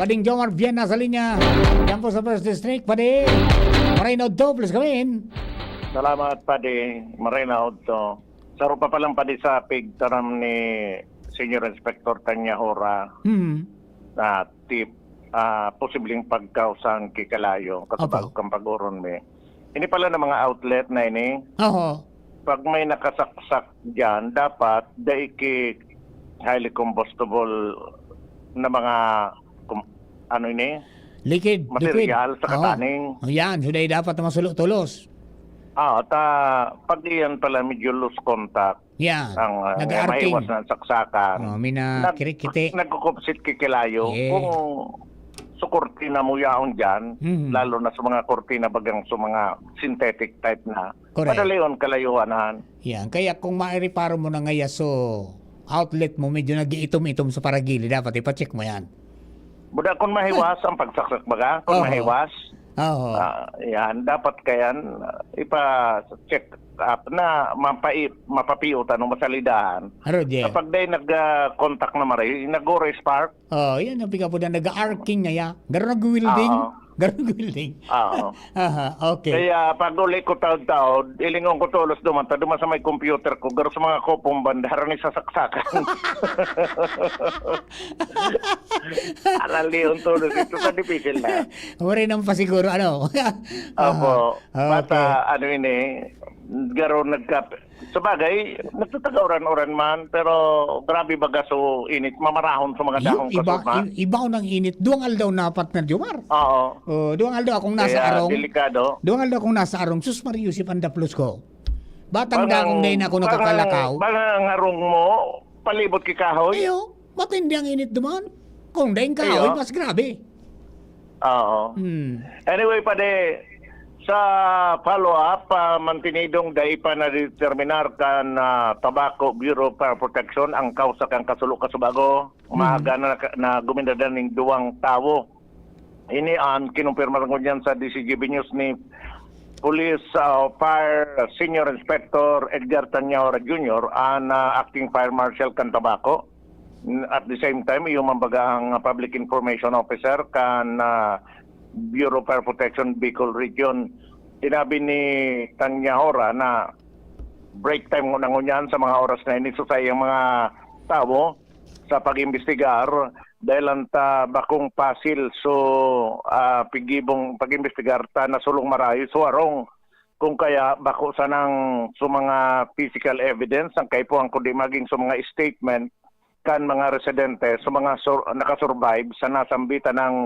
Pading Jomar Bien nasa linya. Yan po sa First District, Padi. Moreno Do, please come in. Salamat, Padi. Moreno Do. Saro pa palang, Padi, sa pigtaram ni Senior Inspector Tanya Hora Hmm. na tip. ah, posibleng pagkausan ki kalayo, kasabag Opo. kan pag-oron mi. Ini pala na mga outlet na ini, Oho. pag may nakasaksak diyan, dapat dai ki highly combustible na mga kum-, ano ini? Liquid, Material liquid. sa Oo. kataning. Ayan, so dai dapat na masulo tolos. Ah, ta, pag iyan pala medyo loose contact, Yan. ang, ah, Nag-aarking. maiwas na ang saksakan. Oh, may na Nag-, kirikiti. nagkukupsit kikilayo. Yes. Kung sa kurtina mo yaon dyan, Mhm. lalo na sa mga kurtina bagang sa mga synthetic type na, Correct. madali yun kalayuanan. Yan. Kaya kung maireparo mo na ngaya so outlet mo, medyo nag-iitom-itom sa paragili, dapat ipacheck mo yan. Buda, kung mahiwas ang pagsaksak baga, kung Oo. mahiwas, Oo. ah, yan, dapat kayan, ah, ipa-check up na mapai-, mapapiot anong masalidahan. Aro, Jay. Kapag dahil nag, ah, contact na maray, nag-oro spark. Oh, yan ang pikapuda, nag-arcing na ya. Garo nag-welding. Oo. Garo nag-welding. Oo. Aha, okay. Kaya pag uli ko taod-taod, ilingon ko tolos duman, ta duman sa may computer ko, garo sa mga kopong banda, harani sa saksakan. Aral ni Ontulos, ito sa difícil na. Waray nang pasiguro, ano? Opo. Aha. Basta, Okay. ano ini, garo nagka-, sabagay, nagtatagauran-uran man, pero grabe baga so init, mamarahon sa mga Yung dahon iba, kasuma. i-, iba ang init. Duwang aldaw na apat na, Jomar. Oo. Oh, duwang aldaw akong nasa Kaya arong. delikado. Duwang aldaw akong nasa arong. Sus, Mario, si pandaplos ko. Batang Bangang, dakong dahil na ako bangang, nakakalakaw. bangang harong mo, palibot ki kahoy. Ayo, matindi ang init duman. Kung dahil kahoy, Ayo. mas grabe. Oo. Hmm. Anyway, pade, sa follow-up, ah, mantinidong dai pa nadeterminar kan, ah, Tabaco Bureau of Fire Protection ang kausa kan kasulo kasubago. Hmm. Maaga na, na guminadan ning duwang tawo. Ini an kinumpirma ngunyan sa D C G B News ni Police, ah, Fire Senior Inspector Edgar Tanyaora Junior, an, ah, Acting Fire Marshal kan Tabaco. N-, at the same time, iyo man baga ang Public Information Officer kan, ah, Bureau of Fire Protection Bicol Region. Sinabi ni Tanyaora na break time nguna ngunyan sa mga oras na ini, so saiyang mga tawo sa pag-imbestigar, dahil an ta bakong pasil, so, ah, pigibong pag-imbestigar ta na sulong marayo, so arong. Kung kaya, bako sanang so mga physical evidence, ang kaipuhan kundi maging so mga statement kan mga residente, so mga sur-, nakasurvive sa nasambitan ng,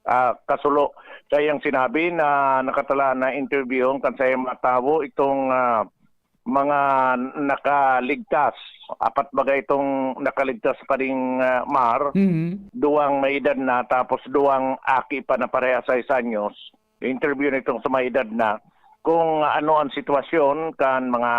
ah, kasulo. Saiyang sinabi na nakatalaan na interview kan saiyang mga tawo itong, ah, mga nakaligtas. Apat baga itong nakaligtas pa ding, ah, Mar. Mhm. Duwang may edad na, tapos duwang aki pa na parehas sais anyos. Interview nitong sa may edad na. Kung ano ang sitwasyon kan mga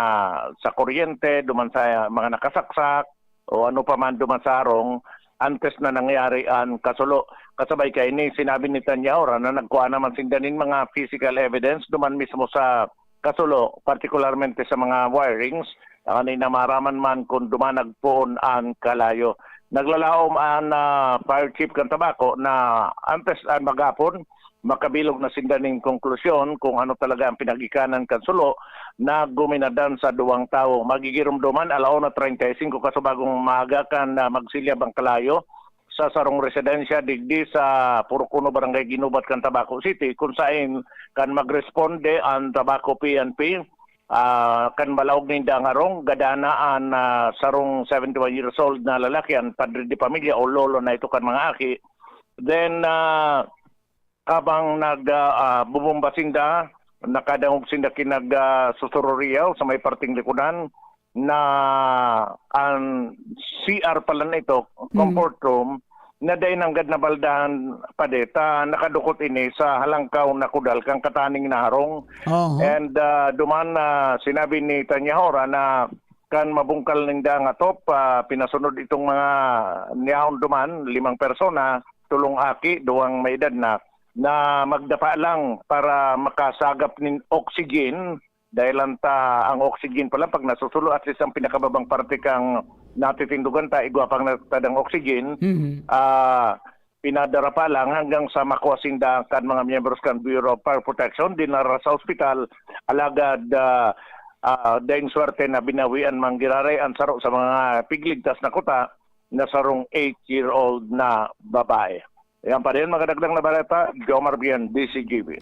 sa kuryente, duman sa mga nakasaksak, o ano pa man duman sa arong, antes na nangyari ang kasulo. Kasabay kaini, sinabi ni Tanyaora na nagkuha naman sinda nin mga physical evidence duman mismo sa kasulo, partikularmente sa mga wirings, ani na maaraman man kung duman nagpoon an kalayo. Naglalaom an, ah, fire chief kan Tabaco na antes an maghapon, makabilog na sinda nin konklusyon kung ano talaga ang pinagikanan kan sulo na guminadan sa duwang tawo. Magigiromdoman, ala una treinta y cinco kasubagong maaga kan, ah, magsilyab ang kalayo sa sarong residensya digdi sa Purok Uno, Barangay Ginubat kan Tabaco City, kun saen kan magresponde an Tabaco P N P, ah, kan balaog ninda ang harong, gadana an, ah, sarong seventy-one years old na lalaki, an padre de pamilya o lolo na ito kan mga aki. Then, ah, habang nag, ah, ah, bubomba sinda, nakadangog sinda ki nag, ah, susururiyaw sa may parteng likodan na an C R pala na ito, Mm. comfort room, na dai nanggad nabaldahan pa deta, nakadukot ini sa halangkaw na kudal kan kataning na harong. Oho. And, ah, duman, ah, sinabi ni Tanya Hora na kan mabungkal ninda ang atop, ah, pinasunod itong mga niyaon duman, limang persona, tulong aki, duwang may edad na, na magdapa lang para makasagap nin oxygen, dahil ang ta-, ang oxygen pala, pag nasusulo, at least ang pinakababang parte kang natitindugan ta, igwa pang natadang oxygen, Mhm. ah, pinadara pa lang hanggang sa makuha sinda kan mga miyembros kan Bureau of Fire Protection, dinara sa ospital, alagad, ah, ah, daing swerte na binawian man giraray ang saro sa mga pigligtas na kuta na sarong eight-year-old na babae. Yan pa rin, mga dagdag na balita, Jomar Bien, D C G B.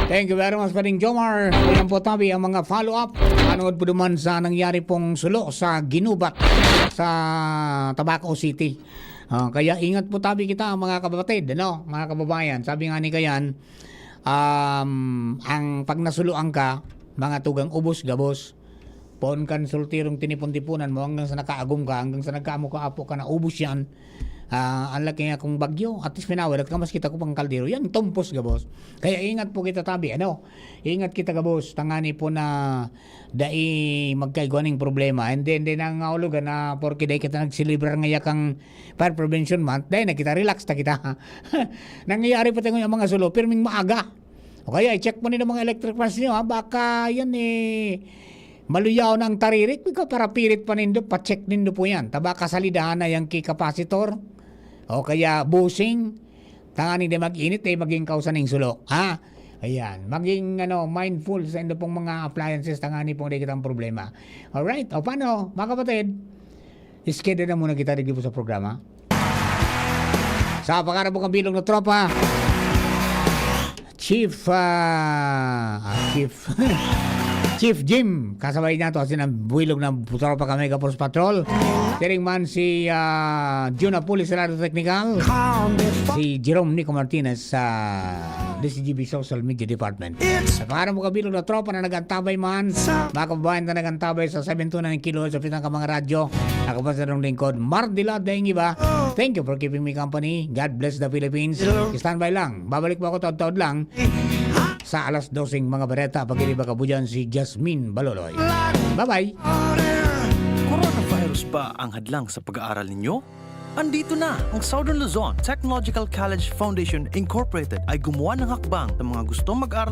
Thank you very much, Paring Jomar. Yan po, tabi, ang mga follow-up. Ano po naman sa nangyari pong sulo sa Ginubat sa Tabaco City? Ah, kaya ingat po, tabi, kita, mga kapatid, ano, mga kababayan. Sabi nga ni Kayan, um, ang pag nasuluan ka, mga tugang ubos, gabos, poon kan solterong tinipon-tiponan mo hanggang sa nakaagom ka, hanggang sa nagkaamo ka, apo ka, naubos yan. Ah, ang laki nga kung bagyo, at least pinawalat ka, mas kita ko pang kaldero. Yan, tumpos gabos. Kaya ingat po kita, tabi, ano? Ingat kita gabos, tangani po na dai magkaigwa ning problema. And then, then ang ulugan na porke dai kita nagselebrar nga yakang Fire Prevention Month, dai na kita, relax ta kita. Nangyayari pa tayo yung mga sulo, pirming maaga. O kaya, i-check mo nin ang mga electric fans nyo, ha? Baka yan, eh, maluyaw na ang taririk. Ikaw, para pirit pa nindo, pa-check nindo po yan. Taba kasalidahan na yang key capacitor. O kaya, bushing. Tanganing di mag-init, eh, maging kausa ning sulo. Ha? Ayan. Maging, ano, mindful sa indo pong mga appliances. Tanganing pong di kitang problema. Alright. O paano, mga kapatid? Iskeda na muna kita dito sa programa. Sa pangarap mo kang bilog na tropa, Chief, ah, ah, Chief, Chief Jim, kasabay nato, asin ang buwilog na tropa kami, Kapos Patrol. Siring man si, ah, Jun Apuli sa Radyo Technical. Si Jerome Nico Martinez sa D C G B Social Media Department. Sa pangarap mo kabilog na tropa na nagantabay man, mga kababayan na nagantabay sa seven two nine kilohertz sa pitang ka mga radyo. Ako pa sa inyong lingkod, Mardila Daing Iba. Thank you for keeping me company. God bless the Philippines. Standby lang. Babalik po ako taod-taod lang sa alas doseng mga bareta. Pag-iriba ka po dyan, si Jasmine Baloloy. Bye-bye. Coronavirus ba ang hadlang sa pag-aaral ninyo? Andito na ang Southern Luzon Technological College Foundation Incorporated ay gumawa ng hakbang sa mga gustong mag-aral